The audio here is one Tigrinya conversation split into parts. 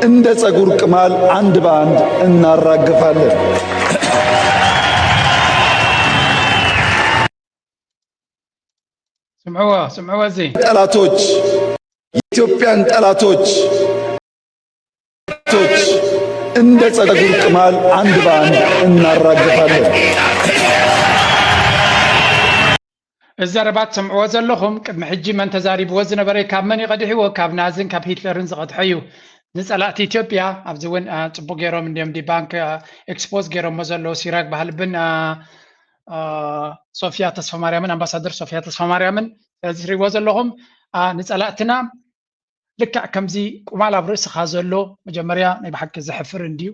እንደ ጸጉር ቅማል አንድ በአንድ እናራግፋለን። ስምዕዎ፣ ስምዕዎ እዚ ጠላቶች፣ የኢትዮጵያን ጠላቶች፣ ጠላቶች እንደ ጸጉር ቅማል አንድ በአንድ እናራግፋለን። እዚ ዘረባ ትሰምዕዎ ዘለኹም ቅድሚ ሕጂ መን ተዛሪብዎ ዝነበረ፣ ካብ መን ይቐድሕዎ? ካብ ናዝን ካብ ሂትለርን ዝቐድሐ እዩ። ንጸላእቲ ኢትዮጵያ ኣብዚ እውን ጽቡቅ ገይሮም እንዲዮም ዲባንክ ኤክስፖዝ ገይሮሞ ዘለዉ ሲራክ ባህልብን ሶፊያ ተስፋማርያምን፣ ኣምባሳደር ሶፊያ ተስፋማርያምን እዚ ትሪእዎ ዘለኹም ንጸላእትና ልክዕ ከምዚ ቁማል ኣብ ርእስኻ ዘሎ መጀመርያ ናይ ብሓቂ ዘሕፍር እንድዩ።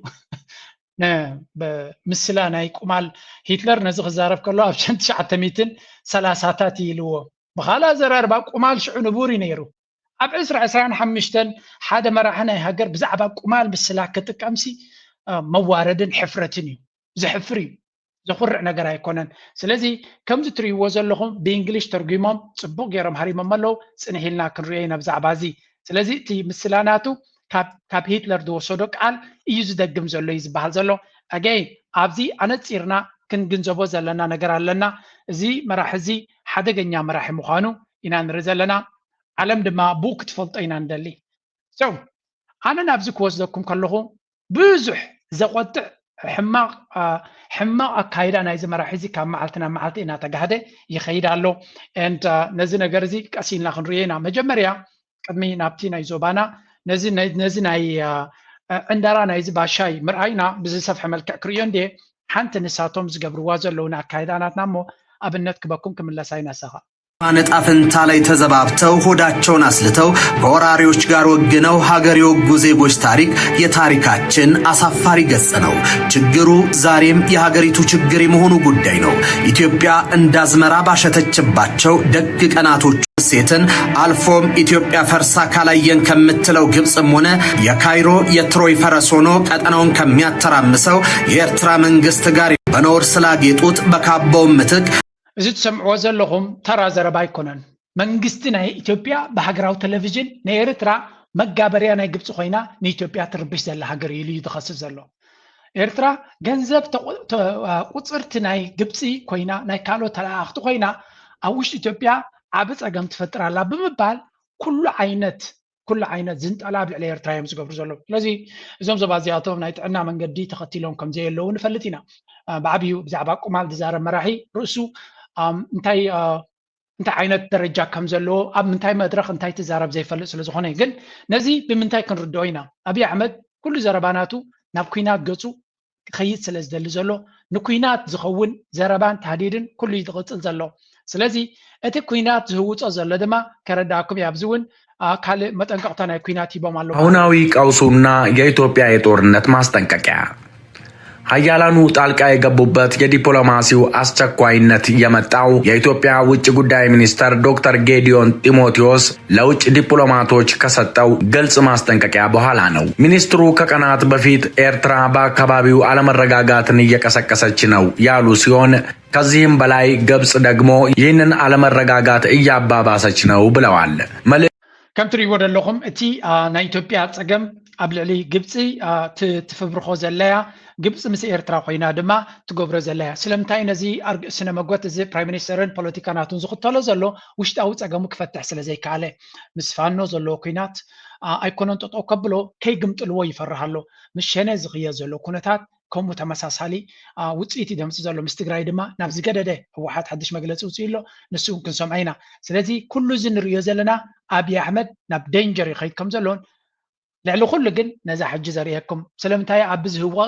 ምስላ ናይ ቁማል ሂትለር ነዚ ክዛረብ ከሎ ኣብ ሸን ትሽዓተ ሚእትን ሰላሳታት ኢልዎ። ብኻልእ ኣዘራርባ ቁማል ሽዑ ንቡር እዩ ነይሩ። ኣብ ዕስራ ዕስራን ሓሙሽተን ሓደ መራሒ ናይ ሃገር ብዛዕባ ቁማል ምስላ ክጥቀምሲ መዋረድን ሕፍረትን እዩ። ዘሕፍር እዩ። ዘኹርዕ ነገር ኣይኮነን። ስለዚ ከምዚ ትርእይዎ ዘለኹም ብእንግሊሽ ተርጒሞም ጽቡቕ ገይሮም ሃሪሞም ኣለዉ። ጽንሕ ኢልና ክንርእዮ ኢና ብዛዕባ እዚ። ስለዚ እቲ ምስላ ናቱ ካብ ሂትለር ዝወሰዶ ቃል እዩ ዝደግም ዘሎ እዩ ዝበሃል ዘሎ። ኣገይ ኣብዚ ኣነጺርና ክንግንዘቦ ዘለና ነገር ኣለና። እዚ መራሒ እዚ ሓደገኛ መራሒ ምዃኑ ኢና ንርኢ ዘለና። ዓለም ድማ ብኡ ክትፈልጦ ኢና ንደሊ። So ኣነ ናብዚ ክወስደኩም ከለኹ ብዙሕ ዘቆጥዕ ሕማቕ ሕማቕ ኣካይዳ ናይዚ መራሒ እዚ ካብ መዓልቲ ናብ መዓልቲ እናተጋህደ ይኸይድ ኣሎ። And ነዚ ነገር እዚ ቀስ ኢልና ክንርእዮ ኢና። መጀመርያ ቅድሚ ናብቲ ናይ ዞባና ነዚ ናይ ዕንደራ ናይዚ ባሻይ ምርኣይና ብዝሰፍሐ መልክዕ ክርእዮ እንድየ። ሓንቲ ንሳቶም ዝገብርዋ ዘለዉ ንኣካይዳ ናትና እሞ ኣብነት ክበኩም ክምለሳ ይነሳኻ። ነጣፍንታ ላይ ተዘባብተው ሆዳቸውን አስልተው ከወራሪዎች ጋር ወግነው ሀገር የወጉ ዜጎች ታሪክ የታሪካችን አሳፋሪ ገጽ ነው። ችግሩ ዛሬም የሀገሪቱ ችግር የመሆኑ ጉዳይ ነው። ኢትዮጵያ እንዳዝመራ ባሸተችባቸው ደግ ቀናቶች ሴትን አልፎም ኢትዮጵያ ፈርሳ ካላየን ከምትለው ግብፅም ሆነ የካይሮ የትሮይ ፈረስ ሆኖ ቀጠናውን ከሚያተራምሰው የኤርትራ መንግስት ጋር በነውር ስላጌጡት በካባው ምትክ እዚ ትሰምዕዎ ዘለኹም ተራ ዘረባ ኣይኮነን። መንግስቲ ናይ ኢትዮጵያ ብሃገራዊ ቴሌቪዥን ንኤርትራ መጋበርያ ናይ ግብፂ ኮይና ንኢትዮጵያ ትርብሽ ዘላ ሃገር እዩ ኢሉ እዩ ዝኸስስ ዘሎ። ኤርትራ ገንዘብ ቁፅርቲ ናይ ግብፂ ኮይና ናይ ካልኦት ተለኣኣኽቲ ኮይና ኣብ ውሽጢ ኢትዮጵያ ዓቢ ፀገም ትፈጥር ኣላ ብምባል ኩሉ ዓይነት ኩሉ ዓይነት ዝንጠላ ኣብ ልዕሊ ኤርትራ እዮም ዝገብሩ ዘለዉ። ስለዚ እዞም ዞባ እዚኣቶም ናይ ጥዕና መንገዲ ተኸቲሎም ከም ዘየለዉ ንፈልጥ ኢና። ብዓብዩ ብዛዕባ ቁማል ዝዛረብ መራሒ ርእሱ እንታይ እንታይ ዓይነት ደረጃ ከም ዘለዎ ኣብ ምንታይ መድረኽ እንታይ ትዛረብ ዘይፈልጥ ስለ ዝኾነ ግን ነዚ ብምንታይ ክንርድኦ ኢና? ኣብይ ኣሕመድ ኩሉ ዘረባ ናቱ ናብ ኩናት ገፁ ክኸይድ ስለ ዝደሊ ዘሎ ንኩናት ዝኸውን ዘረባን ታህዲድን ኩሉ እዩ ዝቕፅል ዘሎ። ስለዚ እቲ ኩናት ዝህውፆ ዘሎ ድማ ከረዳእኩም እየ። ኣብዚ እውን ካልእ መጠንቀቕታ ናይ ኩናት ሂቦም ኣለዉ። አሁናዊ ቀውሱና የኢትዮጵያ የጦርነት ማስጠንቀቂያ። ሀያላኑ ጣልቃ የገቡበት የዲፕሎማሲው አስቸኳይነት የመጣው የኢትዮጵያ ውጭ ጉዳይ ሚኒስተር ዶክተር ጌዲዮን ጢሞቴዎስ ለውጭ ዲፕሎማቶች ከሰጠው ግልጽ ማስጠንቀቂያ በኋላ ነው። ሚኒስትሩ ከቀናት በፊት ኤርትራ በአካባቢው አለመረጋጋትን እየቀሰቀሰች ነው ያሉ ሲሆን ከዚህም በላይ ግብጽ ደግሞ ይህንን አለመረጋጋት እያባባሰች ነው ብለዋል። ከም ትርእይዎ ዘለኹም እቲ ናይ ኢትዮጵያ ጸገም ኣብ ልዕሊ ግብጺ ትፍብርኾ ዘለያ ግብጺ ምስ ኤርትራ ኮይና ድማ ትገብሮ ዘለያ ስለምንታይ ነዚ ስነ መጎት እዚ ፕራይም ሚኒስተርን ፖለቲካ ናቱን ዝኽተሎ ዘሎ ውሽጣዊ ጸገሙ ክፈትሕ ስለ ዘይከኣለ ምስ ፋኖ ዘለዎ ኩናት ኣይኮነን ጠጠው ከብሎ ከይግምጥልዎ ይፈርህ ኣሎ። ምስ ሸነ ዝኽየድ ዘሎ ኩነታት ከምኡ ተመሳሳሊ ውፅኢት እዩ ዘምፅእ ዘሎ ምስ ትግራይ ድማ ናብ ዝገደደ ህወሓት ሓድሽ መግለፂ ውፅኡ ኣሎ። ንሱ እውን ክንሰምዖ ኢና። ስለዚ ኩሉ እዚ ንሪኦ ዘለና ኣብይ ኣሕመድ ናብ ዴንጀር ይኸይድ ከም ዘሎን ልዕሊ ኩሉ ግን ነዛ ሕጂ ዘርእየኩም ስለምንታይ ኣብ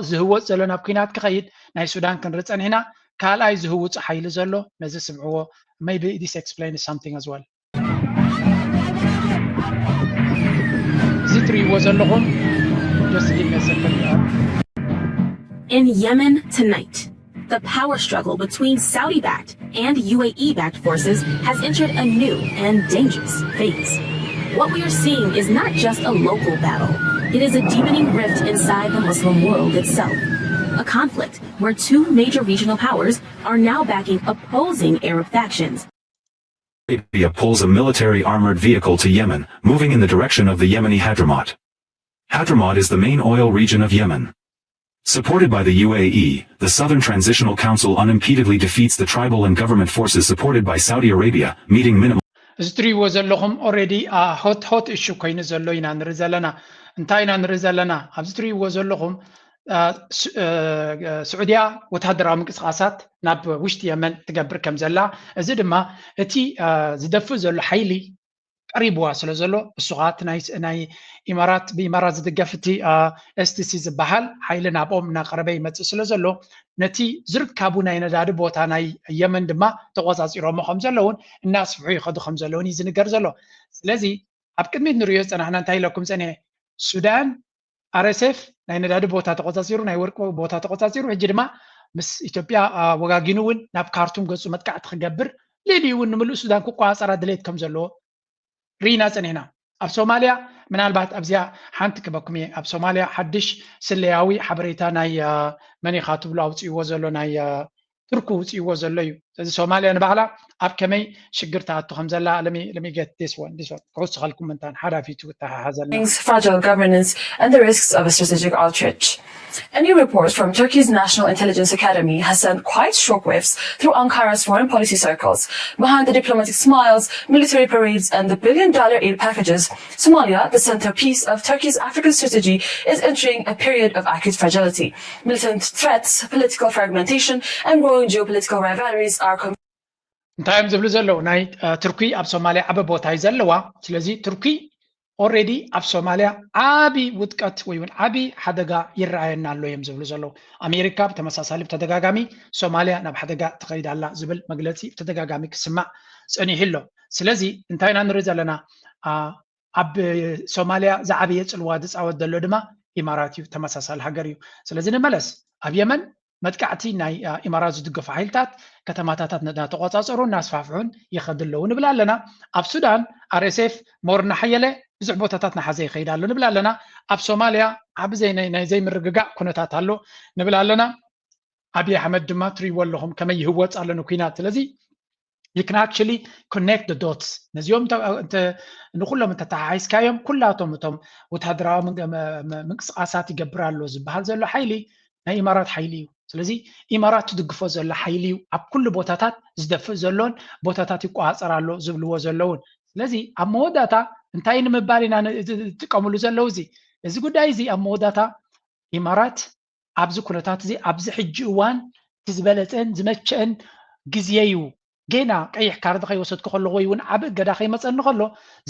ዝህወፅ ዘሎ ናብ ኩናት ክኸይድ ናይ ሱዳን ክንርኢ ፀኒሕና ካልኣይ ዝህውፁ ሓይሊ ዘሎ ነዚ ስምዕዎ maybe this explain something as well። እዚ ትርእይዎ ዘለኹም just give me a second. In Yemen tonight, the power struggle between Saudi backed and U A E backed forces has entered a new and dangerous phase. What we are seeing is not just a local battle, it is a deepening rift inside the Muslim world itself. A conflict where two major regional powers are now backing opposing Arab factions. Arabia pulls a military armored vehicle to Yemen, moving in the direction of the Yemeni Hadramaut. Hadramaut is the main oil region of Yemen. Supported by the U A E, the Southern Transitional Council unimpededly defeats the tribal and government forces supported by Saudi Arabia, meeting minimal. እዚ ትሪእዎ ዘለኹም already hot hot issue ኮይኑ ዘሎ ኢና ንርኢ ዘለና። እንታይ ኢና ንርኢ ዘለና? ኣብዚ ትሪእዎ ዘለኹም ስዑድያ ወታደራዊ ምንቅስቃሳት ናብ ውሽጢ የመን ትገብር ከም ዘላ፣ እዚ ድማ እቲ ዝደፍእ ዘሎ ሓይሊ ቀሪብዋ ስለ ዘሎ፣ እሱ ከዓ እቲ ናይ ኢማራት፣ ብኢማራት ዝድገፍ እቲ STC ዝበሃል ሓይሊ ናብኦም እናቀረበ ይመፅእ ስለ ዘሎ፣ ነቲ ዝርካቡ ናይ ነዳዲ ቦታ ናይ የመን ድማ ተቆፃፂሮሞ ከም ዘለውን እናስፍሑ ይኸዱ ከም ዘለውን እዩ ዝንገር ዘሎ። ስለዚ ኣብ ቅድሚት ንሪኦ ዝፀናሕና እንታይ ኢለኩም ፀኒሐ? ሱዳን RSF ናይ ነዳዲ ቦታ ተቆፃፂሩ፣ ናይ ወርቂ ቦታ ተቆፃፂሩ፣ ሕጂ ድማ ምስ ኢትዮጵያ ወጋጊኑ እውን ናብ ካርቱም ገፁ መጥቃዕቲ ክገብር፣ ልዕሊኡ እውን ንምሉእ ሱዳን ክቆፃፀራ ድሌት ከም ዘለዎ ርኢና ፀኒሕና። ኣብ ሶማልያ ምናልባት ኣብዚኣ ሓንቲ ክበኩም እየ። ኣብ ሶማልያ ሓድሽ ስለያዊ ሓበሬታ ናይ መን ኢኻ ትብሎ ኣውፅእዎ ዘሎ ናይ ቱርኪ ውፅእዎ ዘሎ እዩ። ስለዚ ሶማልያ ንባዕላ ኣብ ከመይ ሽግር ትኣቱ ከም ዘላ let me get this one, this one ክውስኸልኩም ምንታን ሓዳፊቱ ክተሓሓዘልና። Fragile governance and the risks of a strategic outreach. A new report from Turkey's National Intelligence Academy has sent quite shockwaves through Ankara's foreign policy circles. Behind the diplomatic smiles, military parades, and the billion dollar aid packages, Somalia, the centerpiece of Turkey's African strategy, is entering a period of acute fragility. Militant threats, political fragmentation, and growing geopolitical rivalries are እንታይ እዮም ዝብሉ ዘለዉ? ናይ ቱርኪ ኣብ ሶማልያ ዓቢ ቦታ እዩ ዘለዋ። ስለዚ ቱርኪ already ኣብ ሶማልያ ዓቢ ውድቀት ወይ እውን ዓቢ ሓደጋ ይረኣየና ኣሎ እዮም ዝብሉ ዘለዉ። ኣሜሪካ ብተመሳሳሊ ብተደጋጋሚ ሶማልያ ናብ ሓደጋ ትኸይድ ኣላ ዝብል መግለፂ ብተደጋጋሚ ክስማዕ ፀኒሑ ኣሎ። ስለዚ እንታይ ኢና ንርኢ ዘለና? ኣብ ሶማልያ ዝዓበየ ፅልዋ ዝፃወት ዘሎ ድማ ኢማራት እዩ፣ ተመሳሳሊ ሃገር እዩ። ስለዚ ንመለስ፣ ኣብ የመን መጥቃዕቲ ናይ ኢማራት ዝድገፉ ሓይልታት ከተማታታት እናተቆፃፀሩ እናስፋፍሑን ይኸዱ ኣለዉ ንብል ኣለና። ኣብ ሱዳን RSF more እናሓየለ ብዙሕ ቦታታት እናሓዘ ይኸይድ ኣሎ ንብል ኣለና። ኣብ ሶማልያ ዓቢ ናይ ዘይምርግጋእ ኩነታት ኣሎ ንብል ኣለና። ኣብይ ኣሕመድ ድማ ትሪእዎ ኣለኹም ከመይ ይህወፅ ኣሎ ንኩናት። ስለዚ you can actually connect the dots። ነዚኦም ንኩሎም እንተተሓሒዝካዮም ኩላቶም እቶም ወታደራዊ ምንቅስቃሳት ይገብር ኣሎ ዝበሃል ዘሎ ሓይሊ ናይ ኢማራት ሓይሊ እዩ። ስለዚ ኢማራት ትድግፎ ዘሎ ሓይሊ እዩ ኣብ ኩሉ ቦታታት ዝደፍእ ዘሎን ቦታታት ይቆፃፀር ኣሎ ዝብልዎ ዘለውን። ስለዚ ኣብ መወዳእታ እንታይ ንምባል ኢና ዝጥቀምሉ ዘለዉ? እዚ እዚ ጉዳይ እዚ ኣብ መወዳእታ ኢማራት ኣብዚ ኩነታት እዚ ኣብዚ ሕጂ እዋን እቲ ዝበለፀን ዝመቸአን ግዜ እዩ። ጌና ቀይሕ ካርድ ከይወሰድኩ ከለኹ ወይ እውን ዓቢ እገዳ ከይመፀኒ ከሎ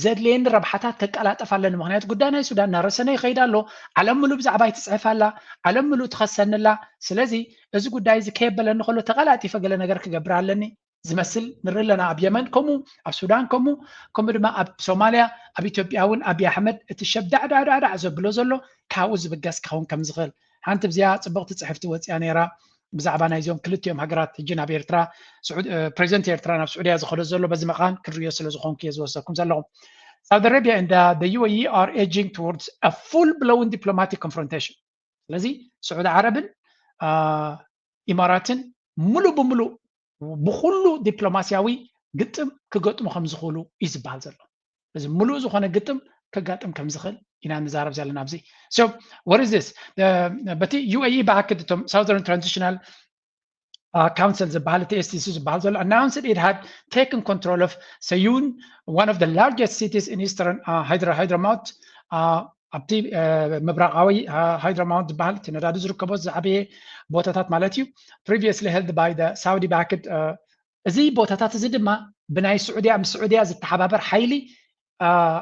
ዘድልየኒ ረብሓታት ከቀላጠፍ ኣለኒ። ምክንያቱ ጉዳይ ናይ ሱዳን እናረሰነ ይኸይድ ኣሎ። ዓለም ምሉእ ብዛዕባይ ትፅሕፍ ኣላ። ዓለም ምሉእ ትኸሰኒ ኣላ። ስለዚ እዚ ጉዳይ እዚ ከየበለኒ ከሎ ተቀላጢፈ ገለ ነገር ክገብር ኣለኒ ዝመስል ንርኢ ኣለና። ኣብ የመን ከምኡ፣ ኣብ ሱዳን ከምኡ፣ ከምኡ ድማ ኣብ ሶማልያ፣ ኣብ ኢትዮጵያ እውን ኣብይ ኣሕመድ እቲ ሸብዳዕዳዕዳዕዳዕ ዘብሎ ዘሎ ካብኡ ዝብገስ ክኸውን ከም ዝኽእል ሓንቲ ብዚኣ ፅብቕቲ ፅሕፍቲ ወፂኣ ነይራ ብዛዕባ ናይዚኦም ክልቲኦም ሃገራት ሕጂ ናብ ኤርትራ ፕሬዚደንት ኤርትራ ናብ ስዑድያ ዝኸዶ ዘሎ በዚ መቓን ክርእዮ ስለ ዝኾንኩ እየ ዝወሰኩም ዘለኹ። Saudi Arabia and the U A E are edging towards a full blown diplomatic confrontation. ስለዚ ስዑዲ ዓረብን ኢማራትን ሙሉእ ብሙሉእ ብኩሉ ዲፕሎማስያዊ ግጥም ክገጥሙ ከም ዝኽእሉ እዩ ዝበሃል ዘሎ። እዚ ሙሉእ ዝኾነ ግጥም ከጋጥም ከም ዝኽእል ኢና ንዛረብ ዘለና ኣብዚ። So what is this? በቲ U A E ባዕክድ እቶም Southern Transitional Council ዝበሃል እቲ S T C ዝበሃል ዘሎ announced it had taken control of Sayoun, one of the largest cities in eastern Hadramaut. ኣብቲ ምብራቃዊ ሃይድራማውት ዝበሃል እቲ ነዳዲ ዝርከቦ ዝዓበየ ቦታታት ማለት እዩ። Previously held by the Saudi backed እዚ ቦታታት እዚ ድማ ብናይ ስዑድያ ምስ ስዑድያ ዝተሓባበር ሓይሊ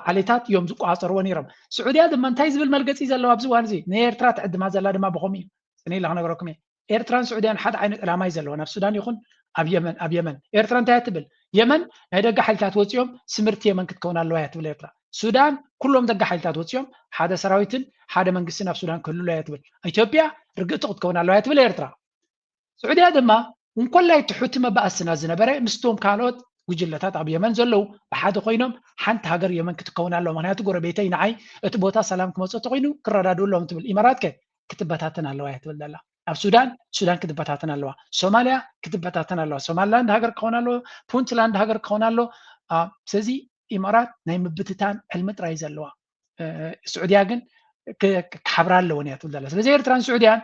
ዓሌታት እዮም ዝቆፃፀርዎ ነይሮም። ስዑድያ ድማ እንታይ ዝብል መርገፂ ዘለዋ ኣብዚ እዋን እዚ ንኤርትራ ትዕድማ ዘላ ድማ ብኸምኡ እዩ። ስነ ኢላ ክነግረኩም እየ። ኤርትራን ስዑድያን ሓደ ዓይነት ዕላማ እዩ ዘለወን ኣብ ሱዳን ይኹን ኣብ የመን። ኣብ የመን ኤርትራ እንታይ እያ ትብል? የመን ናይ ደገ ሓይልታት ወፂኦም ስምርቲ የመን ክትከውን ኣለዋ እያ ትብል ኤርትራ። ሱዳን ኩሎም ደገ ሓይልታት ወፂኦም ሓደ ሰራዊትን ሓደ መንግስትን ኣብ ሱዳን ክህሉ ኣለዋ እያ ትብል። ኢትዮጵያ ርግእቲ ክትከውን ኣለዋ እያ ትብል ኤርትራ። ስዑድያ ድማ እንኮላይ እቲ ሑቲ መባእስና ዝነበረ ምስቶም ካልኦት ጉጅለታት ኣብ የመን ዘለዉ ብሓደ ኮይኖም ሓንቲ ሃገር የመን ክትከውን ኣለዋ። ምክንያቱ ጎረቤተይ ንዓይ እቲ ቦታ ሰላም ክመፅእ ተኮይኑ ክረዳድኡ ኣለዎም ትብል። ኢማራት ከ ክትበታተን ኣለዋ እያ ትብል ዘላ። ኣብ ሱዳን ሱዳን ክትበታተን ኣለዋ። ሶማልያ ክትበታተን ኣለዋ። ሶማልላንድ ሃገር ክኸውን ኣለዎ። ፑንትላንድ ሃገር ክኸውን ኣለዎ። ስለዚ ኢማራት ናይ ምብትታን ሕልሚ ጥራይ ዘለዋ። ስዑድያ ግን ክሓብራ ኣለወን እያ ትብል ዘላ። ስለዚ ኤርትራን ስዑድያን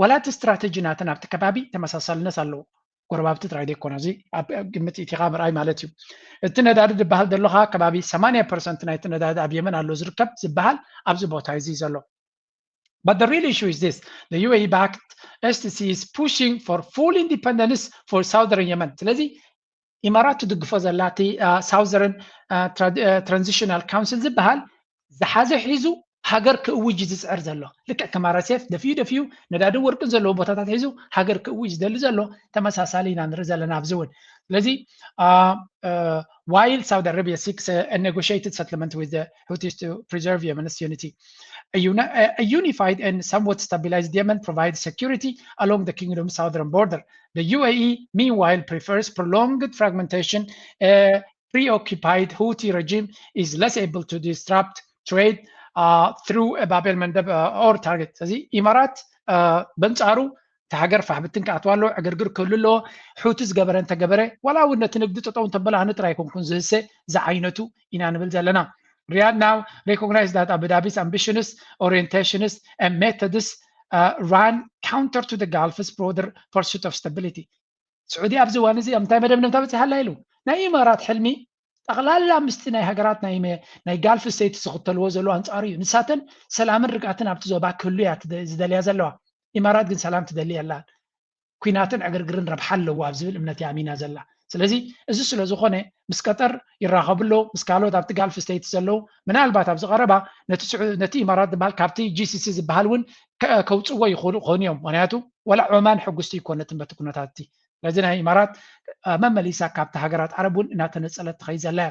ዋላ እቲ ስትራተጂ ናተን ኣብቲ ከባቢ ተመሳሳልነት ኣለዎ። ጎረባብቲ ጥራይ ዘይኮነ፣ እዚ ኣብ ግምት ኢቲኻ ምርኣይ ማለት እዩ። እቲ ነዳዲ ዝበሃል ደሎኻ ከባቢ ሰማንያ ፐርሰንት ናይቲ ነዳዲ ኣብ የመን ኣሎ ዝርከብ ዝበሃል ኣብዚ ቦታ እዚ ዘሎ። But the real issue is this: the U A E backed S T C is pushing for full independence for southern Yemen. ስለዚ ኢማራት ትድግፎ ዘላ እቲ ሳውዘርን ትራንዚሽናል ካውንስል ዝበሃል ዝሓዘ ሒዙ ሃገር ክእውጅ ዝፅዕር ዘሎ፣ ልክዕ ከም ኣር ኤስ ኤፍ ደፊኡ ደፊኡ ነዳድን ወርቅን ዘለዎ ቦታታት ሒዙ ሃገር ክእውጅ ዝደሊ ዘሎ ተመሳሳሊ ኢና ንርኢ ዘለና ኣብዚ እውን። ስለዚ while Saudi Arabia seeks a negotiated settlement with the Houthis to preserve Yemen's unity, a unified and somewhat stabilized Yemen provides security along the kingdom's southern border. The U A E, meanwhile, prefers prolonged fragmentation. A preoccupied Houthi regime is less able to disrupt trade uh, through a Bab el Mandeb uh, or target. ስለዚ ኢማራት በንጻሩ እቲ ሃገር ፋሕብትን ክኣትዋ ኣለዎ፣ ዕግርግር ክህሉ ኣለዎ። ሑቲ ዝገበረ እንተገበረ፣ ዋላ እውን ነቲ ንግዲ ጠጠው እንተበለ ኣነ ጥራይ ኣይኮንኩን ዝህሰ ዝዓይነቱ ኢና ንብል ዘለና። Riyadh now recognize that Abu Dhabi's ambitions, orientations and methods uh, run counter to the Gulf's broader pursuit of stability. ስዑዲ ኣብዚ እዋን እዚ ኣብ እንታይ መደምደምታ በፂሓ ኣላ ኢሉ ናይ ኢማራት ሕልሚ ጠቕላላ ምስቲ ናይ ሃገራት ናይ ጋልፍ ስቴትስ ዝኽተልዎ ዘለዉ ኣንፃሩ እዩ። ንሳተን ሰላምን ርግኣትን ኣብቲ ዞባ ክህሉ እያ ዝደልያ ዘለዋ። ኢማራት ግን ሰላም ትደሊ የላን። ኩናትን ዕግርግርን ረብሓ ኣለዎ ኣብ ዝብል እምነት እያ ኣሚና ዘላ። ስለዚ እዚ ስለ ዝኾነ ምስ ቀጠር ይራኸቡ ኣለዉ፣ ምስ ካልኦት ኣብቲ ጋልፍ ስቴትስ ዘለዉ፣ ምናልባት ኣብዚ ቀረባ ነቲ ኢማራት ዝበሃል ካብቲ ጂ ሲ ሲ ዝበሃል እውን ከውፅዎ ይኽእሉ ክኾኑ እዮም። ምክንያቱ ወላ ዖማን ሕጉስቲ ይኮነትን በቲ ኩነታት እቲ። ስለዚ ናይ ኢማራት መመሊሳ ካብቲ ሃገራት ዓረብ እውን እናተነፀለት ትኸይድ ዘላ እያ።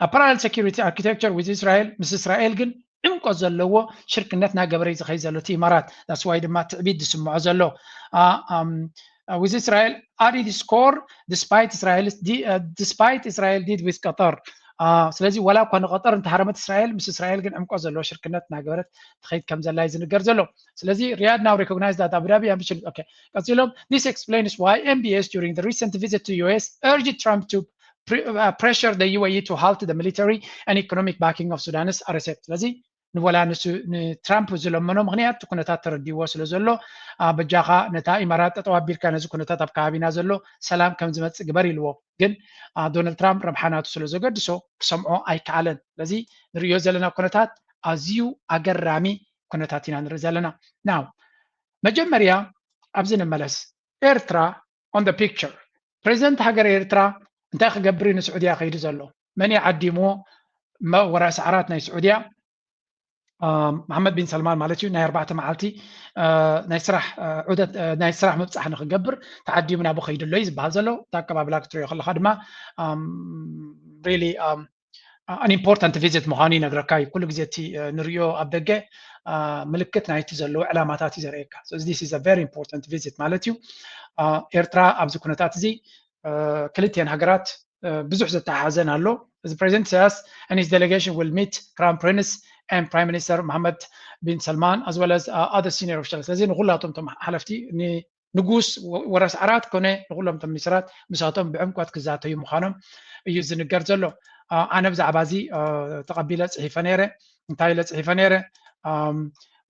ኣብ parallel security architecture with Israel፣ ምስ እስራኤል ግን ዕምቆት ዘለዎ ሽርክነት እናገበረ እዩ ዝኸይድ ዘሎ እቲ ኢማራት። That's why ድማ ትዕቢት ዝስምዖ ዘሎ። With Israel at its core, despite Israel despite Israel deal with Qatar. ስለዚ ወላ እኳ ንቀጠር እንተሃረመት እስራኤል፣ ምስ እስራኤል ግን ዕምቆት ዘለዎ ሽርክነት እናገበረት ትኸይድ ከም ዘላ እዩ ዝንገር ዘሎ። ስለዚ Riyadh now recognize that Abu Dhabi ambition. Okay, ቀፂሎም this explains why M B S during the recent visit to U S urged Trump to pressure the U A E to halt the military and economic backing of Sudan's R S F. ስለዚ ንወላ ንሱ ንትራምፕ ዝለመኖ ምክንያት እቲ ኩነታት ተረዲዎ ስለ ዘሎ በጃኻ ነታ ኢማራት ጠጠው ኣቢልካ ነዚ ኩነታት ኣብ ከባቢና ዘሎ ሰላም ከም ዝመፅእ ግበር ኢልዎ። ግን ዶናልድ ትራምፕ ረብሓ ናቱ ስለ ዘገድሶ ክሰምዖ ኣይከኣለን። ስለዚ ንርእዮ ዘለና ኩነታት ኣዝዩ ኣገራሚ ኩነታት ኢና ንርኢ ዘለና። ናው መጀመርያ ኣብዚ ንመለስ። ኤርትራ on the picture። ፕሬዚደንት ሃገር ኤርትራ እንታይ ክገብር እዩ ንስዑድያ ከይዱ ዘሎ? መን እዩ ዓዲምዎ? ወራሲ ዓራት ናይ ስዑድያ መሓመድ ቢን ሰልማን ማለት እዩ። ናይ ኣርባዕተ መዓልቲ ናይ ስራሕ ዑደት ናይ ስራሕ ምብፃሕ ንክገብር ተዓዲሙ ናብኡ ከይዱ ኣሎ እዩ ዝበሃል ዘሎ። እቲ ኣቀባብላ ክትሪኦ ከለካ ድማ really an important visit ምዃኑ ይነግረካ እዩ። ኩሉ ግዜ እቲ ንሪኦ ኣብ ደገ ምልክት ናይቲ ዘለዎ ዕላማታት እዩ ዘርእየካ። This is a very important visit ማለት እዩ። ኤርትራ ኣብዚ ኩነታት እዚ ክልቲኤን ሃገራት ብዙሕ ዘተሓሓዘን ኣሎ። እዚ ፕሬዚደንት ኢሳያስ and his delegation will meet Crown Prince and Prime Minister Mohammed bin Salman as well as other senior officials። ስለዚ ንኩላቶም ቶም ሓለፍቲ ንጉስ ወራስ ዓራት ኮነ ንኩሎም ቶም ሚኒስትራት ምሳቶም ብዕምቆት ክዛተዩ ምዃኖም እዩ ዝንገር ዘሎ። ኣነ ብዛዕባ እዚ ተቐቢለ ፅሒፈ ነይረ። እንታይ ኢለ ፅሒፈ ነይረ?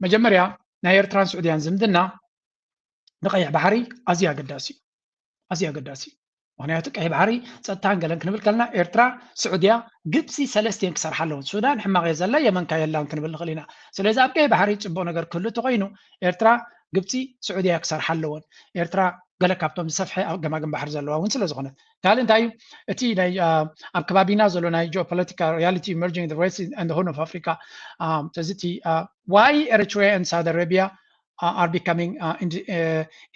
መጀመርያ ናይ ኤርትራን ስዑድያን ዝምድና ንቀይሕ ባሕሪ ኣዝዩ ኣገዳሲ እዩ። ኣዝዩ ኣገዳሲ እዩ። ምክንያቱ ቀይሕ ባሕሪ ፀጥታን ገለን ክንብል ከለና ኤርትራ፣ ስዑድያ፣ ግብፂ ሰለስቲኤን ክሰርሓ ኣለወን። ሱዳን ሕማቕ እየ ዘላ፣ የመን ከ የላን ክንብል ንኽእል ኢና። ስለዚ ኣብ ቀይሕ ባሕሪ ፅቡቕ ነገር ክህሉ እንተኮይኑ ኤርትራ፣ ግብፂ፣ ስዑድያ ክሰርሓ ኣለወን። ኤርትራ ገለ ካብቶም ዝሰፍሐ ኣብ ገማግም ባሕሪ ዘለዋ እውን ስለ ዝኾነት። ካልእ እንታይ እዩ? እቲ ናይ ኣብ ከባቢና ዘሎ ናይ geopolitical reality emerging the Red Sea and the Horn of Africa። ስለዚ እቲ why Eritrea and Saudi Arabia are becoming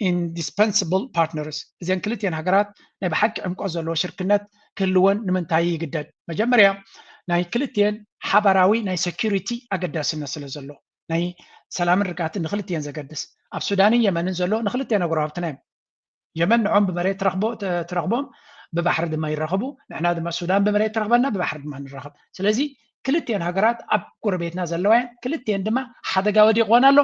indispensable partners። እዘን ክልቲኤን ሃገራት ናይ ብሓቂ ዕምቆት ዘለዎ ሽርክነት ክህልወን ንምንታይ ይግደድ? መጀመርያ ናይ ክልቲኤን ሓባራዊ ናይ ሴኩሪቲ ኣገዳስነት ስለ ዘሎ፣ ናይ ሰላምን ርግኣትን ንክልቲኤን ዘገድስ፣ ኣብ ሱዳንን የመንን ዘሎ ንክልቲኤን ጎረባብትና እዮም። የመን ንዖም ብመሬት ትረኽቦም፣ ብባሕሪ ድማ ይራኸቡ። ንሕና ድማ ሱዳን ብመሬት ትረኽበና፣ ብባሕሪ ድማ ንራኸብ። ስለዚ ክልቲኤን ሃገራት ኣብ ጎረቤትና ዘለዋ እየን። ክልቲኤን ድማ ሓደጋ ወዲቕወን ኣሎ።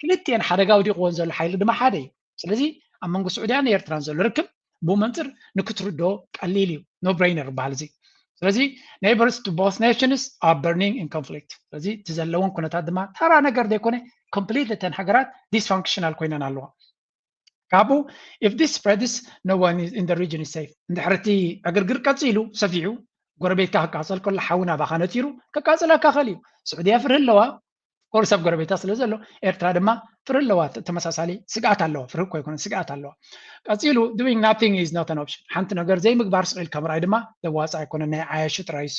ክልቲኤን ሓደጋ ወዲቕወን ዘሎ ሓይሊ ድማ ሓደ እዩ። ስለዚ ኣብ መንጎ ስዑድያን ኤርትራን ዘሎ ርክብ ብኡ መንፅር ንክትርድኦ ቀሊል እዩ። No brainer ይበሃል እዚ። ስለዚ neighbors to both nations are burning in conflict። ስለዚ እቲ ዘለውን ኩነታት ድማ ተራ ነገር ዘይኮነ complete እተን ሃገራት dysfunctional ኮይነን ኣለዋ። ካብኡ if this spreads no one in the region is safe። እንድሕር እቲ ዕግርግር ቀፂሉ ሰፊሑ ጎረቤትካ ክቃፀል ከሎ ሓዊ ናባኻ ነፂሩ ከቃፅለካ ኸእል እዩ። ስዑድያ ፍርሂ ኣለዋ። ኮርስ ኣብ ጎረቤታ ስለ ዘሎ ኤርትራ ድማ ፍርሂ ኣለዋ። ተመሳሳሊ ስግኣት ኣለዋ። ፍርሂ እኮ ኣይኮነን ስግኣት ኣለዋ። ቀፂሉ doing nothing is not an option። ሓንቲ ነገር ዘይምግባር ስቕ ኢልካ ምርኣይ ድማ ዘዋፅእ ኣይኮነን። ናይ ዓያሹ ጥራይ እሱ።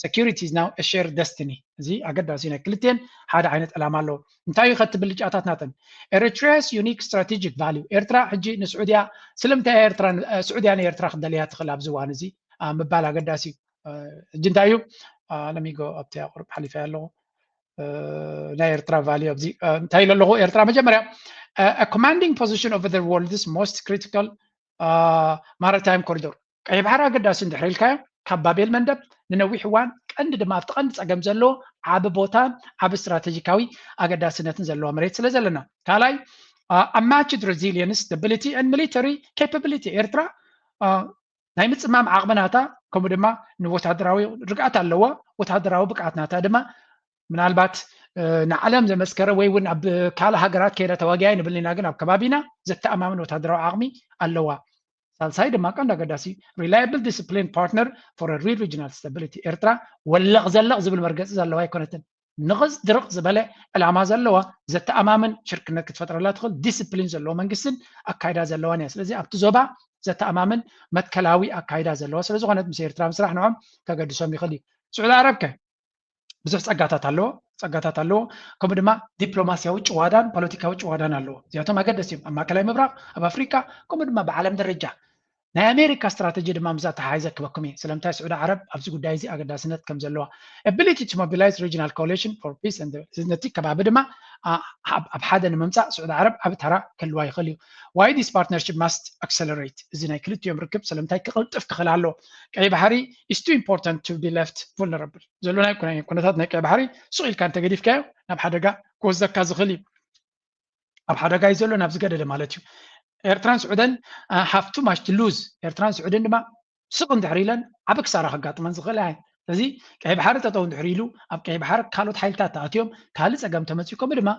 Security is now a shared destiny። እዚ ኣገዳሲ ናይ ክልቴን ሓደ ዓይነት ዕላማ ኣለዎ። እንታይ እዩ ከቲ ብልጫታት ናተን? Eritrea's unique strategic value። ኤርትራ ሕጂ ንስዑድያ ስለምንታይ ኤርትራ ስዑድያ ንኤርትራ ክደልያ ትኽእል ኣብዚ እዋን እዚ ምባል ኣገዳሲ እዩ። ሕጂ እንታይ እዩ? ለሚጎ ኣብቲ ኣቁርብ ሓሊፈ ኣለኹ። ናይ ኤርትራ ቫልዩ ኣብዚ እንታይ ኢለ ኣለኹ? ኤርትራ መጀመርያ commanding position over the world's most critical maritime corridor። ቀይ ባሕሪ ኣገዳሲ እንድሕር ኢልካዮ ካብ ባቤል መንደብ ንነዊሕ እዋን ቀንዲ ድማ ኣብቲ ቀንዲ ፀገም ዘለዎ ዓቢ ቦታን ዓቢ ስትራቴጂካዊ ኣገዳስነትን ዘለዋ መሬት ስለ ዘለና። ካልኣይ unmatched resilience, stability and military capability። ኤርትራ ናይ ምፅማም ዓቕሚ ናታ ከምኡ ድማ ንወታደራዊ ርግኣት ኣለዋ። ወታደራዊ ብቅዓት ናታ ድማ ምናልባት ንዓለም ዘመስከረ ወይ እውን ኣብ ካልእ ሃገራት ከይዳ ተዋጊኣ ንብል ኢና፣ ግን ኣብ ከባቢና ዘተኣማምን ወታደራዊ ዓቕሚ ኣለዋ። ሳልሳይ ድማ ቀንዲ ኣገዳሲ reliable disciplined partner for a real regional stability። ኤርትራ ወለቕ ዘለቕ ዝብል መርገፂ ዘለዋ ኣይኮነትን። ንቕፅ ድርቕ ዝበለ ዕላማ ዘለዋ ዘተኣማምን ሽርክነት ክትፈጥረላ ትኽእል ዲስፕሊን ዘለዎ መንግስትን ኣካይዳ ዘለዋን እያ። ስለዚ ኣብቲ ዞባ ዘተኣማምን መትከላዊ ኣካይዳ ዘለዋ ስለ ዝኾነት ምስ ኤርትራ ምስራሕ ንዖም ከገድሶም ይኽእል እዩ። ስዑዲ ዓረብ ከ ብዙሕ ጸጋታት ኣለዎ፣ ጸጋታት ኣለዎ። ከምኡ ድማ ዲፕሎማስያዊ ጭዋዳን ፖለቲካዊ ጭዋዳን ኣለዎ። እዚኣቶም ኣገደስቲ እዮም። ኣብ ማእከላይ ምብራቕ፣ ኣብ ኣፍሪቃ፣ ከምኡ ድማ ብዓለም ደረጃ ናይ ኣሜሪካ ስትራተጂ ድማ ምስዛ ተሓሒዘ ክበኩም እየ። ስለምንታይ ስዑዲ ዓረብ ኣብዚ ጉዳይ እዚ ኣገዳስነት ከም ዘለዋ። Ability to mobilize regional coalition for peace and ነቲ ከባቢ ድማ ኣብ ሓደ ንምምጻእ ስዑዲ ዓረብ ዓቢ ተራ ክህልዋ ይኽእል እዩ። Why this partnership must accelerate? እዚ ናይ ክልቲኦም ርክብ ስለምንታይ ክቕልጥፍ ክኽእል ኣለዎ? ቀይ ባሕሪ is too important to be left vulnerable። ዘሎ ናይ ኩነታት ናይ ቀይ ባሕሪ ሱቕ ኢልካ እንተገዲፍካዮ ናብ ሓደጋ ክወስደካ ዝኽእል እዩ። ኣብ ሓደጋ እዩ ዘሎ፣ ናብ ዝገደደ ማለት እዩ። ኤርትራን ስዑደን have too much to lose። ኤርትራን ስዑድን ድማ ስቕ እንድሕር ኢለን ዓቢ ክሳራ ከጋጥመን ዝኽእል እያ። ስለዚ ቀይ ባሕሪ ጠጠው እንድሕር ኢሉ ኣብ ቀይ ባሕሪ ካልኦት ሓይልታት ተኣትዮም ካልእ ጸገም ተመፅኡ ከምኡ ድማ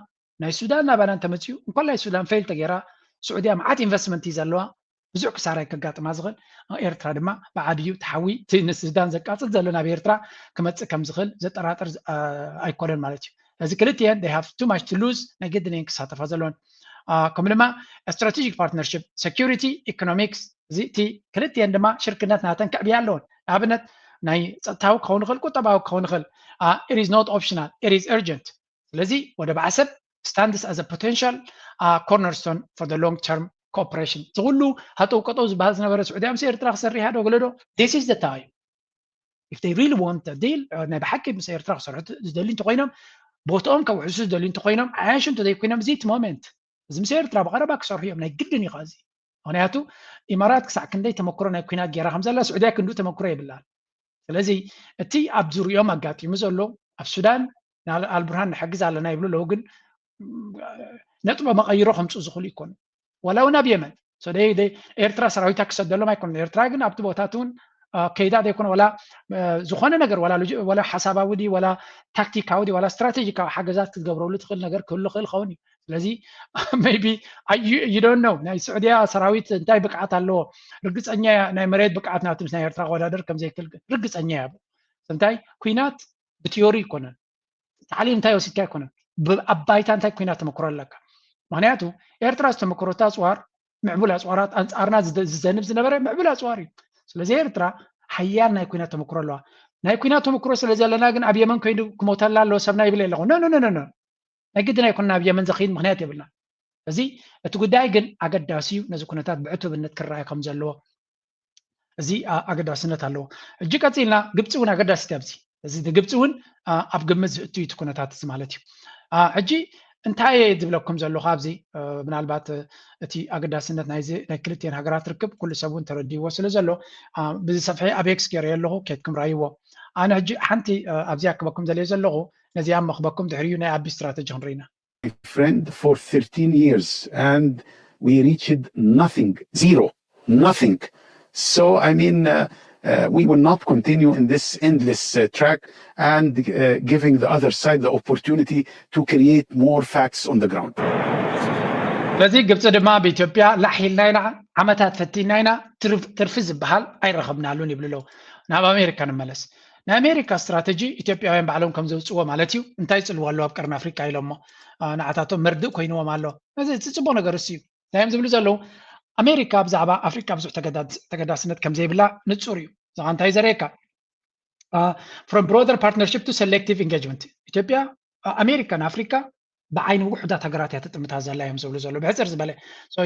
ናይ ሱዳን ናባና እንተመፅኡ እንኳን ናይ ሱዳን ፌል ተገይራ ስዑድያ መዓት ኢንቨስትመንት እዩ ዘለዋ። ብዙሕ ክሳራ ከጋጥማ ዝኽእል። ኤርትራ ድማ ብዓብዩ ተሓዊ እቲ ንሱዳን ዘቃፅል ዘሎ ናብ ኤርትራ ክመፅእ ከም ዝኽእል ዘጠራጥር ኣይኮነን ማለት እዩ። ስለዚ ክልቲኤን they have too much to lose፣ ናይ ግድን እየን ክሳተፋ ዘለወን። ከምኡ ድማ strategic partnership security economics፣ እዚ እቲ ክልቲኤን ድማ ሽርክነት ናተን ክዕብያ ኣለወን። ንኣብነት ናይ ፀጥታዊ ክኸውን ይኽእል፣ ቁጠባዊ ክኸውን ይኽእል። It is not optional, it is urgent። ስለዚ ወደብ ዓሰብ stands as a potential cornerstone for the long term cooperation። እዚ ኩሉ ሃጠው ቀጠው ዝበሃል ዝነበረ ስዑድያ ምስ ኤርትራ ክሰርሕ እያ ዶ ገለ ዶ? This is the time። If they really want a deal፣ ናይ ብሓቂ ምስ ኤርትራ ክሰርሑ ዝደልዩ እንተኮይኖም፣ ቦትኦም ከውሕሱ ዝደልዩ እንተኮይኖም፣ ዓያሹ እንተዘይኮይኖም፣ እዚ እቲ ሞመንት። እዚ ምስ ኤርትራ ብቐረባ ክሰርሑ እዮም፣ ናይ ግድን እዩ። እዚ ምክንያቱ ኢማራት ክሳዕ ክንደይ ተመክሮ ናይ ኩናት ገይራ ከም ዘላ ስዑድያ ክንዱ ተመክሮ የብላን። ስለዚ እቲ ኣብ ዙሪኦም ኣጋጢሙ ዘሎ ኣብ ሱዳን ኣልቡርሃን ንሕግዝ ኣለና ይብሉ ኣለዉ፣ ግን ነጥቦ መቐይሮ ከምፅኡ ዝኽእሉ ይኮኑ። ዋላ እውን ኣብ የመን ኤርትራ ሰራዊታ ክሰደሎም ኣይኮኑን። ኤርትራ ግን ኣብቲ ቦታት እውን ከይዳ ዘይኮነ ዋላ ዝኾነ ነገር ዋላ ሓሳባዊ ዲ ዋላ ታክቲካዊ ዲ ዋላ ስትራቴጂካዊ ሓገዛት ክትገብረሉ ትኽእል ነገር ክህሉ ክእል ኸውን እዩ። ስለዚ maybe you don't know ናይ ስዑድያ ሰራዊት እንታይ ብቅዓት ኣለዎ ርግፀኛ እያ። ናይ መሬት ብቅዓት ናብቲ ምስ ናይ ኤርትራ ክወዳደር ከም ዘይክእል ግን ርግፀኛ እያ። እንታይ ኩናት ብቲዮሪ ኣይኮነን፣ ታዕሊም እንታይ ወሲድካ ኣይኮነን፣ ኣብ ባይታ እንታይ ኩናት ተመክሮ ኣለካ። ምክንያቱ ኤርትራ ዝተመክሮታ ኣፅዋር ምዕቡል ኣፅዋራት ኣንፃርና ዝዘንብ ዝነበረ ምዕቡል ኣፅዋር እዩ። ስለዚ ኤርትራ ሓያል ናይ ኩናት ተመክሮ ኣለዋ። ናይ ኩናት ተመክሮ ስለ ዘለና ግን ኣብ የመን ኮይኑ ክሞተላ ኣለዎ ሰብና ይብል የለኹ። ኖ ኖ ኖ ኖ ናይ ግድን ኣይኮንና ኣብ የመን ዘኽይድ ምኽንያት የብልና። እዚ እቲ ጉዳይ ግን ኣገዳሲ እዩ። ነዚ ኩነታት ብዕቱብነት ክረኣይ ከም ዘለዎ እዚ ኣገዳስነት ኣለዎ። ሕጂ ቀፂልና ግብፂ እውን ኣገዳሲት ኣብዚ እዚ ግብፂ እውን ኣብ ግምት ዝእቱ እዩ እቲ ኩነታት እዚ ማለት እዩ። ሕጂ እንታይ እየ ዝብለኩም ዘለኹ ኣብዚ ምናልባት እቲ ኣገዳስነት ናይዚ ናይ ክልቲኤን ሃገራት ርክብ ኩሉ ሰብ እውን ተረዲዎ ስለ ዘሎ ብዝሰፍሐ ኣብ ኤክስ ገይረዮ ኣለኹ፣ ኬድኩም ራይዎ። ኣነ ሕጂ ሓንቲ ኣብዚኣ ክበኩም ዘልየ ዘለኹ ነዚኣ መኽበኩም ድሕሪኡ ናይ ኣቢ ስትራተጂ ክንርኢና። Friend for thirteen years and we reached nothing, zero, nothing. So I mean, uh, Uh, we will not continue in this endless uh, track and uh, giving the other side the opportunity to create more facts on the ground. ስለዚ ግብፂ ድማ ኣብ ኢትዮጵያ ላሕ ኢልና ኢና፣ ዓመታት ፈቲና ኢና፣ ትርፍ- ትርፊ ዝበሃል ኣይረኸብናሉን ይብሉ ኣለዉ። ናብ ኣሜሪካ ንመለስ። ናይ ኣሜሪካ ስትራተጂ ኢትዮጵያውያን ባዕሎም ከም ዘውፅዎ ማለት እዩ። እንታይ ይፅልዎ ኣለዉ ኣብ ቀርኒ ኣፍሪካ ኢሎሞ ንዓታቶም መርድእ ኮይንዎም ኣሎ። እዚ እቲ ፅቡቅ ነገር እሱ እዩ። እንታይ እዮም ዝብሉ ዘለዉ? ኣሜሪካ ብዛዕባ ኣፍሪካ ብዙሕ ተገዳድ- ተገዳስነት ከም ዘይብላ ንፁር እዩ። እዛ እንታይ ዘርእየካ? From broader partnership to selective engagement ኢትዮጵያ ኣሜሪካ ንኣፍሪካ ብዓይኒ ውሑዳት ሃገራት እያ ትጥምታ ዘላ እዮም ዝብሉ ዘለዉ። ብሕፅር ዝበለ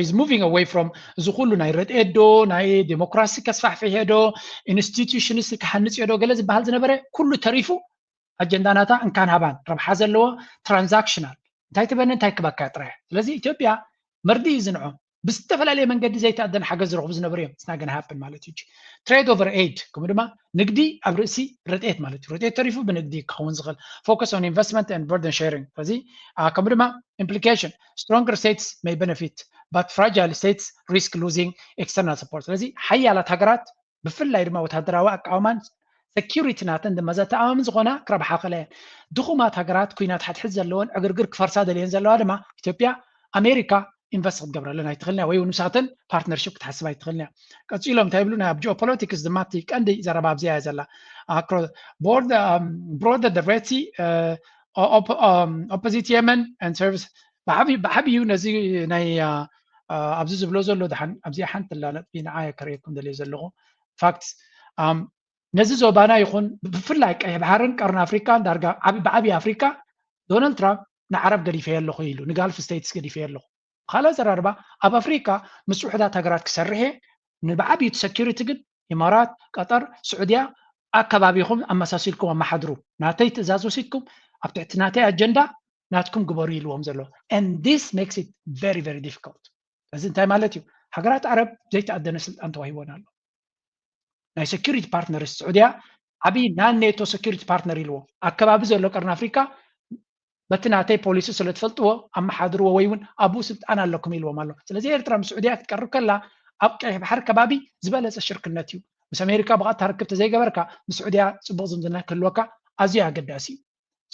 is moving away from እዚ ኩሉ ናይ ረድኤት ዶ ናይ ዴሞክራሲ ከስፋሕፍሕ ዶ ኢንስቲትዩሽንስ ክሃንፅ ዶ ገለ ዝበሃል ዝነበረ ኩሉ ተሪፉ ኣጀንዳ ናታ እንካን ሃባን ረብሓ ዘለዎ ትራንዛክሽናል እንታይ ትበኒ እንታይ ክበካ ጥራይ። ስለዚ ኢትዮጵያ መርዲ እዩ ዝንዖ ብዝተፈላለየ መንገዲ ዘይተኣደነ ሓገዝ ዝረኽቡ ዝነበሩ እዮም። It's not gonna happen ማለት እዩ። Trade over aid ከምኡ ድማ ንግዲ ኣብ ርእሲ ረድኤት ማለት እዩ። ረድኤት ተሪፉ ብንግዲ ክኸውን ዝኽእል focus on investment and burden sharing። ስለዚ ከምኡ ድማ implication stronger states may benefit but fragile states risk losing external support። ስለዚ ሓያላት ሃገራት ብፍላይ ድማ ወታደራዊ ኣቃውማን ሰኪሪቲ ናተን ድማ ዘተኣማምን ዝኾና ክረብሓ ክእላ እየን። ድኹማት ሃገራት ኩናት ሓድሕድ ዘለወን ዕግርግር ክፈርሳ ደልየን ዘለዋ ድማ ኢትዮጵያ ኣሜሪካ ኢንቨስት ክትገብረለን ኣይትኽእልን እያ ወይ እውን ምሳተን ፓርትነርሽፕ ክትሓስብ ኣይትኽእልን እያ። ቀፂሎም እንታይ ይብሉ ናይ ኣብ ጂኦፖለቲክስ ድማ እቲ ቀንዲ ዘረባ ኣብዚኣ እያ ዘላ። Broader the Red Sea opposite Yemen and service ብዓብዩ ነዚ ናይ ኣብዚ ዝብሎ ዘሎ ድሓን ኣብዚኣ ሓንቲ ላ ነጥቢ ንዓ ከርእየኩም ደልየ ዘለኹ ፋክትስ ነዚ ዞባና ይኹን ብፍላይ ቀይሕ ባሕርን ቀርኒ ኣፍሪካን ዳርጋ ብዓብዪ ኣፍሪካ ዶናልድ ትራምፕ ንዓረብ ገዲፈ ኣለኹ ኢሉ ንጋልፍ ስቴትስ ገዲፈ ኣለኹ። ካልእ ኣዘራርባ ኣብ ኣፍሪካ ምስ ውሕዳት ሃገራት ክሰርሕ እየ ንብዓብዩ እቲ ሰኪሪቲ ግን ኢማራት፣ ቀጠር፣ ስዑድያ ኣከባቢኹም ኣመሳሲልኩም ኣመሓድሩ ናተይ ትእዛዝ ወሲድኩም ኣብ ትሕቲ ናተይ ኣጀንዳ ናትኩም ግበሩ ኢልዎም ዘሎ and this makes it very very difficult። እዚ እንታይ ማለት እዩ? ሃገራት ዓረብ ዘይተኣደነ ስልጣን ተዋሂቦን ኣሎ። ናይ ሴኩሪቲ ፓርትነር ስዑድያ ዓብዪ ናን ኔቶ ሴኩሪቲ ፓርትነር ኢልዎ ኣከባቢ ዘሎ ቀርኒ ኣፍሪካ በቲ ናተይ ፖሊሲ ስለ ትፈልጥዎ ኣመሓድርዎ ወይ እውን ኣብኡ ስልጣን ኣለኩም ኢልዎም ኣሎ። ስለዚ ኤርትራ ምስ ስዑድያ ክትቀርብ ከላ ኣብ ቀይሕ ባሕሪ ከባቢ ዝበለፀ ሽርክነት እዩ። ምስ ኣሜሪካ ብቐጥታ ርክብ ተዘይገበርካ ምስ ስዑድያ ፅቡቕ ዝምድና ክህልወካ ኣዝዩ ኣገዳሲ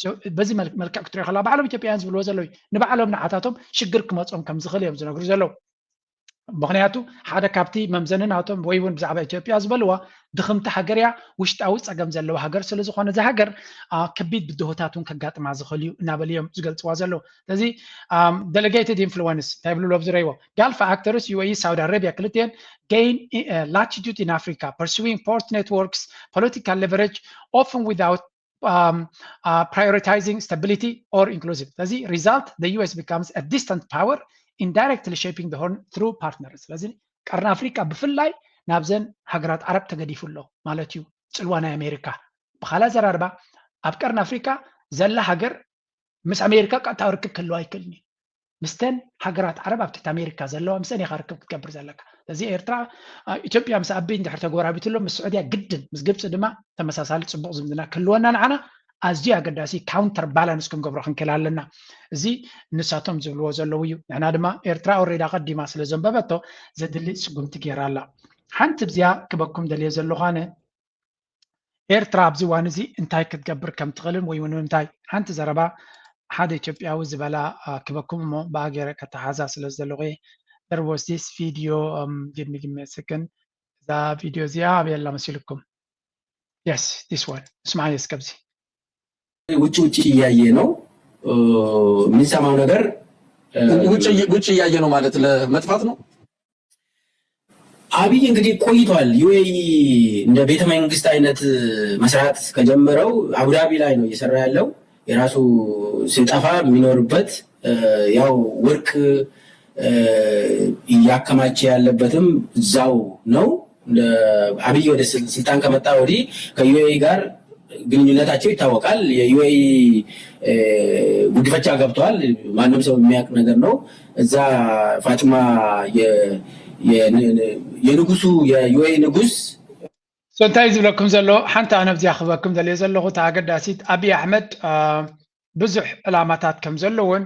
እዩ። በዚ መልክዕ ክትሪኦ ከላ ባዕሎም ኢትዮጵያውያን ዝብልዎ ዘለዉ ንባዕሎም ንዓታቶም ሽግር ክመፆም ከም ዝኽእል እዮም ዝነግሩ ዘለዉ። ምክንያቱ ሓደ ካብቲ መምዘኒ ናቶም ወይ እውን ብዛዕባ ኢትዮጵያ ዝበልዋ ድኽምቲ ሃገር እያ፣ ውሽጣዊ ፀገም ዘለዋ ሃገር ስለ ዝኾነ እዛ ሃገር ከቢድ ብድሆታት እውን ከጋጥማ ዝኽእል እዩ እናበሉ እዮም ዝገልፅዋ ዘለዉ። ስለዚ delegated influence እንታይ ይብሉ ኣብዚ ረይዎ ጋልፍ ኣክተርስ ዩ ኤ ኢ ሳውዲ ኣረቢያ ክልቲኤን gain latitude in Africa pursuing port networks political leverage often without um, uh, prioritizing stability or inclusive ስለዚ result the U S becomes a distant power indirectly shaping the Horn through partners ስለዚ ቀርኒ ኣፍሪካ ብፍላይ ናብዘን ሃገራት ዓረብ ተገዲፉ ኣሎ ማለት እዩ። ፅልዋ ናይ ኣሜሪካ ብካልእ ኣዘራርባ ኣብ ቀርኒ ኣፍሪካ ዘላ ሃገር ምስ ኣሜሪካ ቀጥታዊ ርክብ ክህልዋ ኣይክእልን እዩ። ምስተን ሃገራት ዓረብ ኣብ ትሕቲ ኣሜሪካ ዘለዋ ምስአን ኢኻ ርክብ ክትገብር ዘለካ። ስለዚ ኤርትራ ኢትዮጵያ ምስ ኣቢ እንድሕር ተጎራቢትሎ ምስ ስዑድያ ግድን ምስ ግብፂ ድማ ተመሳሳሊ ፅቡቕ ዝምድና ክህልወና ንዓና ኣዝዩ ኣገዳሲ ካውንተር ባላንስ ክንገብሮ ክንክእል ኣለና። እዚ ንሳቶም ዝብልዎ ዘለዉ እዩ። ንሕና ድማ ኤርትራ ኦሬዲ ኣቐዲማ ስለ ዘንበበቶ ዘድሊ ስጉምቲ ገይራ ኣላ። ሓንቲ ብዚኣ ክበኩም ደልየ ዘለኹ ኣነ ኤርትራ ኣብዚ እዋን እዚ እንታይ ክትገብር ከም ትኽእልን ወይ እውን እንታይ ሓንቲ ዘረባ ሓደ ኢትዮጵያዊ ዝበላ ክበኩም እሞ ብኣገረ ከተሓዛ ስለ ዘለኹ there was this video give me give me a second እዛ ቪድዮ እዚኣ ኣበየላ መሲልኩም yes this one እስማዓየ እስከ ኣብዚ ውጭ ውጭ እያየ ነው የሚሰማው ነገር ውጭ እያየ ነው ማለት ለመጥፋት ነው። አብይ እንግዲህ ቆይቷል። ዩ ኤ ኢ እንደ ቤተ መንግስት አይነት መስራት ከጀመረው አቡዳቢ ላይ ነው እየሰራ ያለው። የራሱ ሲጠፋ የሚኖርበት ያው ወርቅ እያከማቸ ያለበትም እዛው ነው። አብይ ወደ ስልጣን ከመጣ ወዲህ ከ ዩ ኤ ኢ ጋር ግንኙነታቸው ይታወቃል። የ ዩ ኤ ኢ ጉድፈቻ ገብተዋል። ማንም ሰው የሚያውቅ ነገር ነው። እዛ ፋጥማ የንጉሱ የ ዩ ኤ ኢ ንጉስ እንታይ ዝብለኩም ዘሎ ሓንቲ ኣነ ኣብዚኣ ክበኩም ደልየ ዘለኹ እታ ኣገዳሲት ኣብይ ኣሕመድ ብዙሕ ዕላማታት ከም ዘለዎን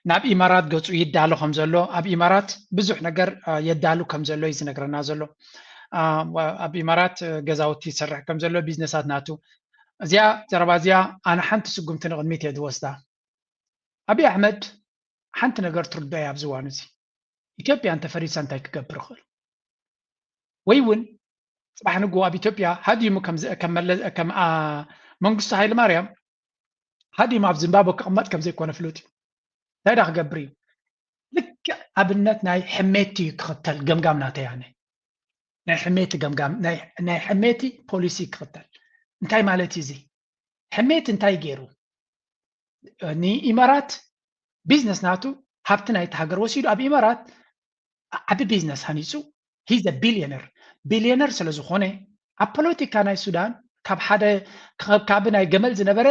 ናብ ኢማራት ገፁ ይዳሎ ከም ዘሎ ኣብ ኢማራት ብዙሕ ነገር የዳሉ ከም ዘሎ እዩ ዝነግረና ዘሎ። ኣብ ኢማራት ገዛውቲ ይሰርሕ ከም ዘሎ፣ ቢዝነሳት ናቱ። እዚኣ ዘረባ እዚኣ ኣነ ሓንቲ ስጉምቲ ንቕድሚት እየ ዝወስዳ። ኣብይ ኣሕመድ ሓንቲ ነገር ትርዶ እያ ኣብዚ እዋን እዚ። ኢትዮጵያ እንተፈሪሳ እንታይ ክገብር ይኽእል? ወይ እውን ፅባሕ ንግሆ ኣብ ኢትዮጵያ ሃዲሙ ከም መንግስቱ ሃይለ ማርያም ሃዲሙ ኣብ ዚምባብወ ክቕመጥ ከም ዘይኮነ ፍሉጥ እዩ። እንታይ ዳ ክገብር እዩ? ልክዕ ኣብነት ናይ ሕሜቲ እዩ ክኽተል፣ ገምጋም ናተይ ኣነ። ናይ ሕሜቲ ገምጋም፣ ናይ ሕሜቲ ፖሊሲ ክኽተል። እንታይ ማለት እዩ እዚ? ሕሜቲ እንታይ ገይሩ? ንኢማራት ቢዝነስ ናቱ፣ ሃብቲ ናይቲ ሃገር ወሲዱ ኣብ ኢማራት ዓቢ ቢዝነስ ሃኒፁ። He's a billionaire። ቢልዮነር ስለ ዝኾነ ኣብ ፖለቲካ ናይ ሱዳን ካብ ሓደ ካብ ናይ ገመል ዝነበረ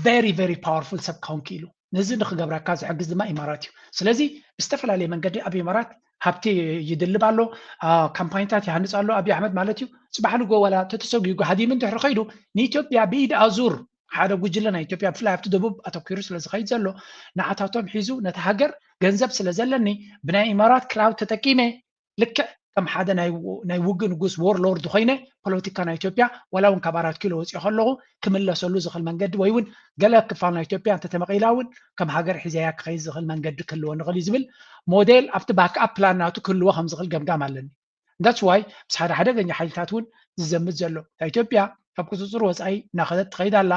very very powerful ሰብ ክኸውን ክኢሉ። ነዚ ንክገብረካ ዝሕግዝ ድማ ኢማራት እዩ። ስለዚ ብዝተፈላለየ መንገዲ ኣብ ኢማራት ሃብቲ ይድልብ ኣሎ። ካምፓኒታት ይሃንፅ ኣሎ ኣብይ ኣሕመድ ማለት እዩ። ፅባሕ ንግሆ ዋላ ተተሰጉጉ ሃዲሙ እንድሕሪ ከይዱ ንኢትዮጵያ ብኢድ ኣዙር ሓደ ጉጅለ ናይ ኢትዮጵያ ብፍላይ ኣብቲ ደቡብ ኣተኪሩ ስለ ዝኸይድ ዘሎ ንዓታቶም ሒዙ ነቲ ሃገር ገንዘብ ስለ ዘለኒ ብናይ ኢማራት ክላውድ ተጠቂመ ልክዕ ከም ሓደ ናይ ውግእ ንጉስ ዎርሎርድ ኮይነ ፖለቲካ ናይ ኢትዮጵያ ዋላ እውን ካብ ኣራት ኪሎ ወፂኦ ከለኹ ክምለሰሉ ዝኽእል መንገዲ ወይ እውን ገለ ክፋል ናይ ኢትዮጵያ እንተተመቒላ እውን ከም ሃገር ሒዘያ ክኸይድ ዝኽእል መንገዲ ክህልወ ንኽእል እዩ ዝብል ሞዴል ኣብቲ ባክኣፕ ፕላን ናቱ ክህልዎ ከም ዝኽእል ገምጋም ኣለኒ። That's why ምስ ሓደ ሓደገኛ ሓይልታት እውን ዝዘምት ዘሎ እታ ኢትዮጵያ ካብ ቁፅፅር ወፃኢ እናኸደት ትኸይድ ኣላ።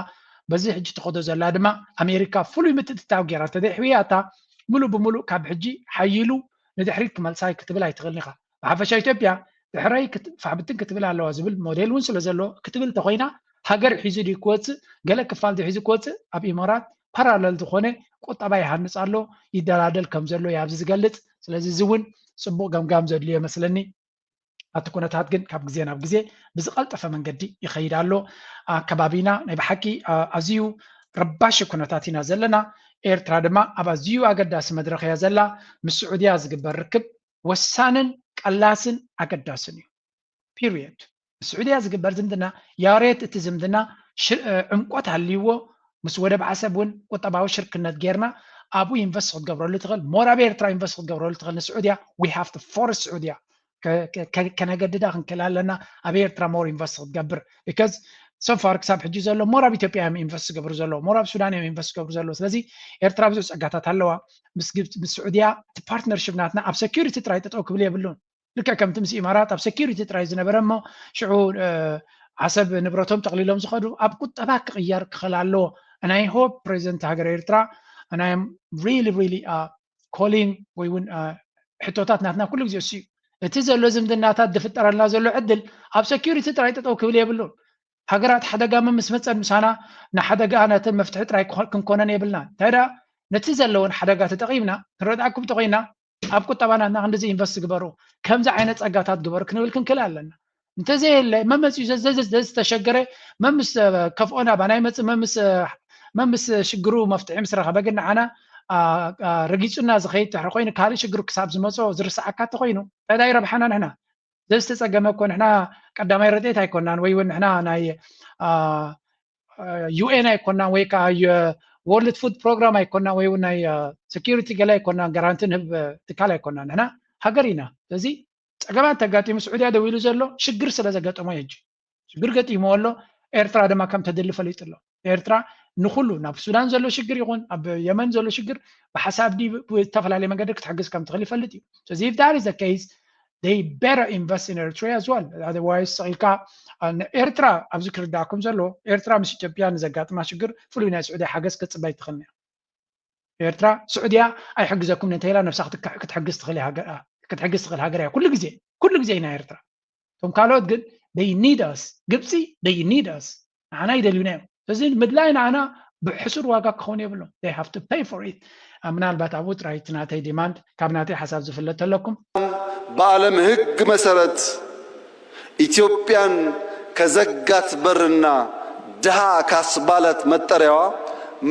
በዚ ሕጂ ትኸዶ ዘላ ድማ ኣሜሪካ ፍሉይ ምትእትታው ገይራ እንተዘይሕውያታ ሙሉእ ብሙሉእ ካብ ሕጂ ሓይሉ ንድሕሪት ክመልሳ ክትብል ኣይትኽእልን ኢኻ። ብሓፈሻ ኢትዮጵያ ድሕረይ ፋሕብትን ክትብል ኣለዋ ዝብል ሞዴል እውን ስለ ዘሎ ክትብል እንተኮይና ሃገር ሒዙ ድዩ ክወፅእ ገለ ክፋል ድዩ ሒዙ ክወፅእ ኣብ ኢማራት ፓራለል ዝኾነ ቁጠባ ይሃንፅ ኣሎ ይደላደል ከም ዘሎ እዩ ኣብዚ ዝገልፅ። ስለዚ እዚ እውን ፅቡቅ ገምጋም ዘድልዮ ይመስለኒ። ኣቲ ኩነታት ግን ካብ ግዜ ናብ ግዜ ብዝቐልጠፈ መንገዲ ይኸይድ ኣሎ። ኣከባቢና ናይ ብሓቂ ኣዝዩ ረባሺ ኩነታት ኢና ዘለና። ኤርትራ ድማ ኣብ ኣዝዩ ኣገዳሲ መድረኽ እያ ዘላ። ምስ ስዑድያ ዝግበር ርክብ ወሳንን ቀላስን ኣገዳስን እዩ። ፒሪየድ። ምስ ስዑድያ ዝግበር ዝምድና ያሬት እቲ ዝምድና ዕምቆት ሃልይዎ ምስ ወደብ ዓሰብ እውን ቁጠባዊ ሽርክነት ጌርና ኣብኡ ኢንቨስት ክትገብረሉ ትኽእል ሞር ኣብ ኤርትራ ኢንቨስት ክትገብረሉ ትኽእል ንስዑድያ we have to force ስዑድያ ከነገድዳ ክንክእል ኣለና ኣብ ኤርትራ ሞር ኢንቨስት ክትገብር because so far ክሳብ ሕጂ ዘሎ ሞር ኣብ ኢትዮጵያ እዮም ኢንቨስት ዝገብሩ ዘለዉ ሞር ኣብ ሱዳን እዮም ኢንቨስት ዝገብሩ ዘለዉ ስለዚ ኤርትራ ብዙሕ ፀጋታት ኣለዋ ምስ ግብፂ ምስ ስዑድያ እቲ ፓርትነርሽፕ ናትና ኣብ ሰኪሪቲ ጥራይ ጠጠው ክብል የብሉን ልክዕ ከምቲ ምስ ኢማራት ኣብ ሰኪሪቲ ጥራይ ዝነበረ እሞ ሽዑ ዓሰብ ንብረቶም ጠቕሊሎም ዝኸዱ ኣብ ቁጠባ ክቕየር ክኽእል ኣለዎ ናይ ሆፕ ፕሬዚደንት ሃገር ኤርትራ ናይ really really calling ወይ እውን ሕቶታት ናትና ኩሉ ግዜ እሱ እዩ እቲ ዘሎ ዝምድናታት ዝፍጠረልና ዘሎ ዕድል ኣብ ሰኪሪቲ ጥራይ ጠጠው ክብል የብሉን ሃገራት ሓደጋ መምስ መፀን ምሳና ንሓደጋ ነተን መፍትሒ ጥራይ ክንኮነን የብልናን እንታይ ደኣ ነቲ ዘለውን ሓደጋ ተጠቒምና ክንረድኣኩም ተኮይና ኣብ ቁጠባ ናትና ክንድዚ ኢንቨስት ግበሩ ከምዚ ዓይነት ፀጋታት ግበሩ ክንብል ክንክእል ኣለና እንተዘየለ መመፅኡ ዝተሸገረ መምስ ከፍኦ ናባና ይመፅእ መምስ ሽግሩ መፍትሒ ምስ ረኸበ ግን ንዓና ረጊፁና ዝኸይድ ድሕሪ ኮይኑ ካልእ ሽግሩ ክሳብ ዝመፅኦ ዝርስዓካ እንተኮይኑ እንታይ ረብሓና ንሕና ዘዝተፀገመ እኮ ንሕና ቀዳማይ ረድኤት ኣይኮናን ወይ እውን ንሕና ናይ ዩኤን ኣይኮናን ወይ ከዓ ወርልድ ፉድ ፕሮግራም ኣይኮናን ወይ እውን ናይ ሴኪሪቲ ገለ ኣይኮናን ጋራንቲ ንህብ ትካል ኣይኮናን ንሕና ሃገር ኢና ስለዚ ፀገማት ተጋጢሙ ስዑድያ ደው ኢሉ ዘሎ ሽግር ስለ ዘጋጠሞ እዩ ሕጂ ሽግር ገጢምዎ ኣሎ ኤርትራ ድማ ከም ተድሊ ፈሊጡ ኣሎ ኤርትራ ንኩሉ ናብ ሱዳን ዘሎ ሽግር ይኹን ኣብ የመን ዘሎ ሽግር ብሓሳብ ዲ ዝተፈላለየ መንገዲ ክትሕግዝ ከም ትኽእል ይፈልጥ እዩ ስለዚ if that is the case they better invest in Eritrea as well otherwise ኢልካ ኤርትራ ኣብዚ ክርዳእኩም ዘለዎ ኤርትራ ምስ ኢትዮጵያ ንዘጋጥማ ሽግር ፍሉይ ናይ ስዑድያ ሓገዝ ክትፅበ ኣይትኽእልን እያ ኤርትራ ስዑድያ ኣይሕግዘኩም እንተኢላ ነብሳ ክትሕግዝ ትኽእል ሃገር ክትሕግዝ ትኽእል ሃገር እያ ኩሉ ግዜ ኩሉ ግዜ ኢና ኤርትራ እቶም ካልኦት ግን they need us ግብፂ they need us ንዓና ይደልዩና እዮም እዚ ምድላይ ንዓና ብሕሱር ዋጋ ክኸውን የብሎም they have to pay for it ምናልባት ኣብኡ ጥራይ እቲ ናተይ ዲማንድ ካብ ናተይ ሓሳብ ዝፍለጥ ተለኩም በዓለም ህግ መሰረት ኢትዮጵያን ከዘጋት በርና ድሃ ካስባላት መጠሪያዋ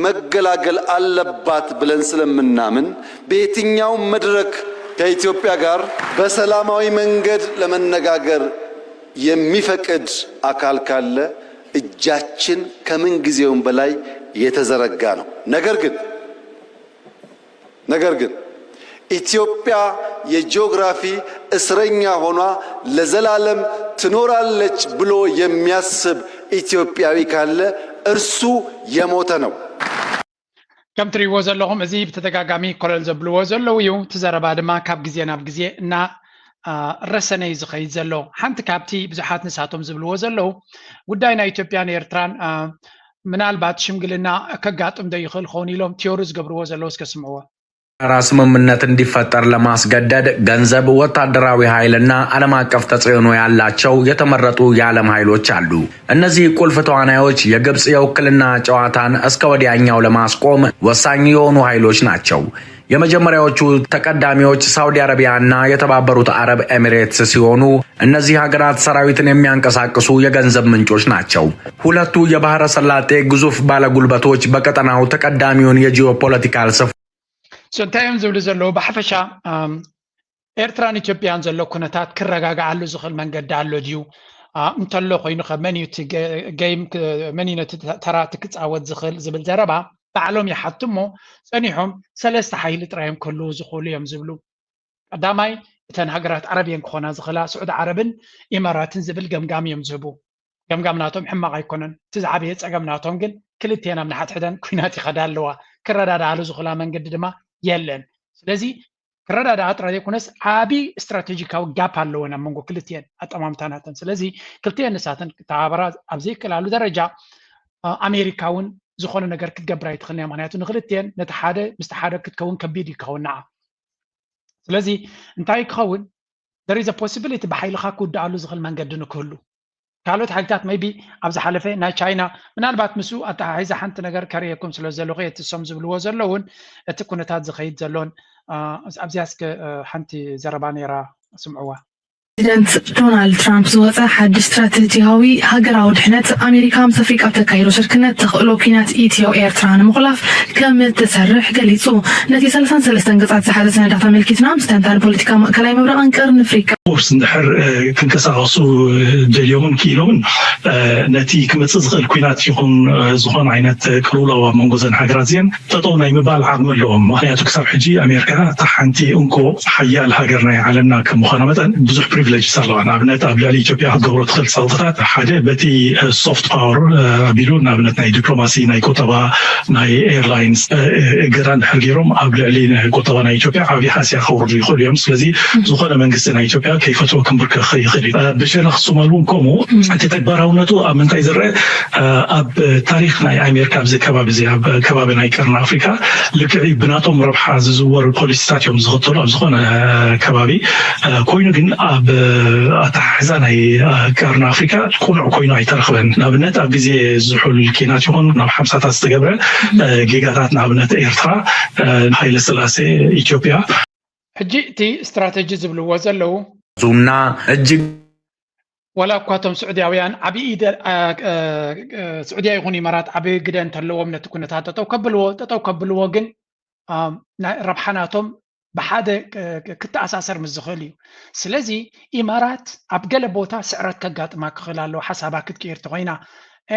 መገላገል ኣለባት ብለን ስለምናምን በየትኛውም መድረክ ከኢትዮጵያ ጋር በሰላማዊ መንገድ ለመነጋገር የሚፈቅድ አካል ካለ እጃችን ከምን ጊዜውም በላይ የተዘረጋ ነው። ነገር ግን ነገር ግን ኢትዮጵያ የጂኦግራፊ እስረኛ ሆና ለዘላለም ትኖራለች ብሎ የሚያስብ ኢትዮጵያዊ ካለ እርሱ የሞተ ነው። ከም ትሪእዎ ዘለኹም እዚ ብተደጋጋሚ ኮለል ዘብልዎ ዘለዉ እዩ። እቲ ዘረባ ድማ ካብ ግዜ ናብ ግዜ እና ረሰነ እዩ ዝኸይድ ዘሎ። ሓንቲ ካብቲ ብዙሓት ንሳቶም ዝብልዎ ዘለዉ ጉዳይ ናይ ኢትዮጵያን ኤርትራን ምናልባት ሽምግልና ከጋጥም ዶ ይኽእል ኸውን ኢሎም ቲዮሪ ዝገብርዎ ዘለዉ እስከ ስምዕዎ። ራ ስምምነት እንዲፈጠር ለማስገደድ ገንዘብ፣ ወታደራዊ ኃይልና ዓለም አቀፍ ተጽዕኖ ያላቸው የተመረጡ የዓለም ኃይሎች አሉ። እነዚህ ቁልፍ ተዋናዮች የግብጽ የውክልና ጨዋታን እስከ ወዲያኛው ለማስቆም ወሳኝ የሆኑ ኃይሎች ናቸው። የመጀመሪያዎቹ ተቀዳሚዎች ሳውዲ አረቢያና የተባበሩት አረብ ኤሚሬትስ ሲሆኑ እነዚህ ሀገራት ሰራዊትን የሚያንቀሳቅሱ የገንዘብ ምንጮች ናቸው። ሁለቱ የባህረ ሰላጤ ግዙፍ ባለጉልበቶች በቀጠናው ተቀዳሚውን የጂኦፖለቲካል ስፍራ እንታይ እዮም ዝብሉ ዘለዉ? ብሓፈሻ ኤርትራን ኢትዮጵያን ዘሎ ኩነታት ክረጋግዓሉ ዝኽእል መንገዲ ኣሎ ድዩ? እንተሎ ኮይኑ ከ መን እዩ እቲ ገይም መን እዩ ነቲ ተራ እቲ ክፃወት ዝኽእል ዝብል ዘረባ ባዕሎም ይሓቱ እሞ ፀኒሖም ሰለስተ ሓይሊ ጥራዮም ክህልዉ ዝኽእሉ እዮም ዝብሉ። ቀዳማይ እተን ሃገራት ዓረብ እየን ክኾና ዝኽእላ ስዑዲ ዓረብን ኢማራትን ዝብል ገምጋም እዮም ዝህቡ። ገምጋም ናቶም ሕማቕ ኣይኮነን። እቲ ዝዓበየ ጸገም ናቶም ግን ክልቲኤን ኣብ ንሓድሕደን ኲናት ይኸዳ ኣለዋ። ክረዳድኣሉ ዝኽእላ መንገዲ ድማ የለን። ስለዚ ክረዳድኣ ጥራይ ዘይኮነስ ዓቢ ስትራቴጂካዊ ጋፕ ኣለወን ኣብ መንጎ ክልቲኤን ኣጠማምታ ናተን። ስለዚ ክልቲኤን ንሳተን ክተሓባበራ ኣብ ዘይክእላሉ ደረጃ ኣሜሪካ እውን ዝኾነ ነገር ክትገብር ኣይትኽእልን እያ። ምክንያቱ ንክልቲኤን ነቲ ሓደ ምስቲ ሓደ ክትከውን ከቢድ ይኸውን ንዓ። ስለዚ እንታይ ክኸውን there is a possibility ብሓይልኻ ክውድኣሉ ዝኽእል መንገዲ ንክህሉ ካልኦት ሓይልታት maybe ኣብ ዝሓለፈ ናይ ቻይና ምናልባት ምስኡ ኣተሓሒዘ ሓንቲ ነገር ከርእየኩም ስለ ዘለኹ እቲ እሶም ዝብልዎ ዘለውን እቲ ኩነታት ዝኸይድ ዘሎን ኣብዚኣ እስከ ሓንቲ ዘረባ ነይራ ስምዕዋ። ፕሬዚደንት ዶናልድ ትራምፕ ዝወፀ ሓድሽ ስትራቴጂያዊ ሃገራዊ ድሕነት ኣሜሪካ ምስ ኣፍሪቃ ብተካይዶ ሽርክነት ተኽእሎ ኲናት ኢትዮ ኤርትራ ንምኹላፍ ከም እትሰርሕ ገሊፁ። ነቲ ሰለሳን ሰለስተን ገፃት ዝሓዘ ሰነዳት ኣመልኪትና ምስ ተንታኒ ፖለቲካ ማእከላይ ምብራቕን ቀርኒ ኣፍሪቃ ፎርስ እንድሕር ክንቀሳቐሱ ደልዮምን ክኢሎምን ነቲ ክመፅእ ዝኽእል ኲናት ይኹን ዝኾነ ዓይነት ቅልውላው ኣብ መንጎ ዘን ሃገራት እዚአን ጠጠው ናይ ምባል ዓቕሚ ኣለዎም። ምኽንያቱ ክሳብ ሕጂ ኣሜሪካ እታ ሓንቲ እንኮ ሓያል ሃገር ናይ ዓለምና ከም ምዃና መጠን ብዙሕ ፕሪቪሌጅስ ኣለዋ። ንኣብነት ኣብ ልዕሊ ኢትዮጵያ ክትገብሮ ትኽእል ፀቕጥታት ሓደ በቲ ሶፍት ፓወር ኣቢሉ ንኣብነት ናይ ዲፕሎማሲ፣ ናይ ቁጠባ፣ ናይ ኤርላይንስ እገዳ እንድሕር ገይሮም ኣብ ልዕሊ ቁጠባ ናይ ኢትዮጵያ ዓብዪ ሃስያ ከውርዱ ይኽእሉ እዮም። ስለዚ ዝኾነ መንግስቲ ናይ ኢትዮጵያ ከይፈትዎ ክምብርከኽ ይኽእል እዩ። ብሸነኽ ሶማል እውን ከምኡ። እቲ ተግባራውነቱ ኣብ ምንታይ ዝረአ ኣብ ታሪክ ናይ ኣሜሪካ ኣብዚ ከባቢ እዚ ኣብ ከባቢ ናይ ቀርኒ ኣፍሪካ ልክዕ ብናቶም ረብሓ ዝዝወር ፖሊሲታት እዮም ዝኽተሉ ኣብ ዝኾነ ከባቢ ኮይኑ ግን ኣብ ኣተሓሕዛ ናይ ቀርኒ ኣፍሪካ ቁኑዕ ኮይኑ ኣይተረኽበን። ንኣብነት ኣብ ግዜ ዝሑል ኪናት ይኹን ናብ ሓምሳታት ዝተገብረ ጌጋታት ንኣብነት ኤርትራ፣ ሃይለ ስላሴ፣ ኢትዮጵያ፣ ሕጂ እቲ ስትራተጂ ዝብልዎ ዘለዉ ዙና እጅግ ዋላ እኳ እቶም ስዑድያውያን ዓብዪ ኢደ ስዑድያ ይኹን ኢማራት ዓብዪ ግደ እንተለዎም ነቲ ኩነታት ጠጠው ከብልዎ ጠጠው ከብልዎ ግን ረብሓ ናቶም ብሓደ ክተኣሳሰር ምስ ዝኽእል እዩ። ስለዚ ኢማራት ኣብ ገለ ቦታ ስዕረት ከጋጥማ ክኽእል ኣለዎ ሓሳባ ክትቅይር ተኮይና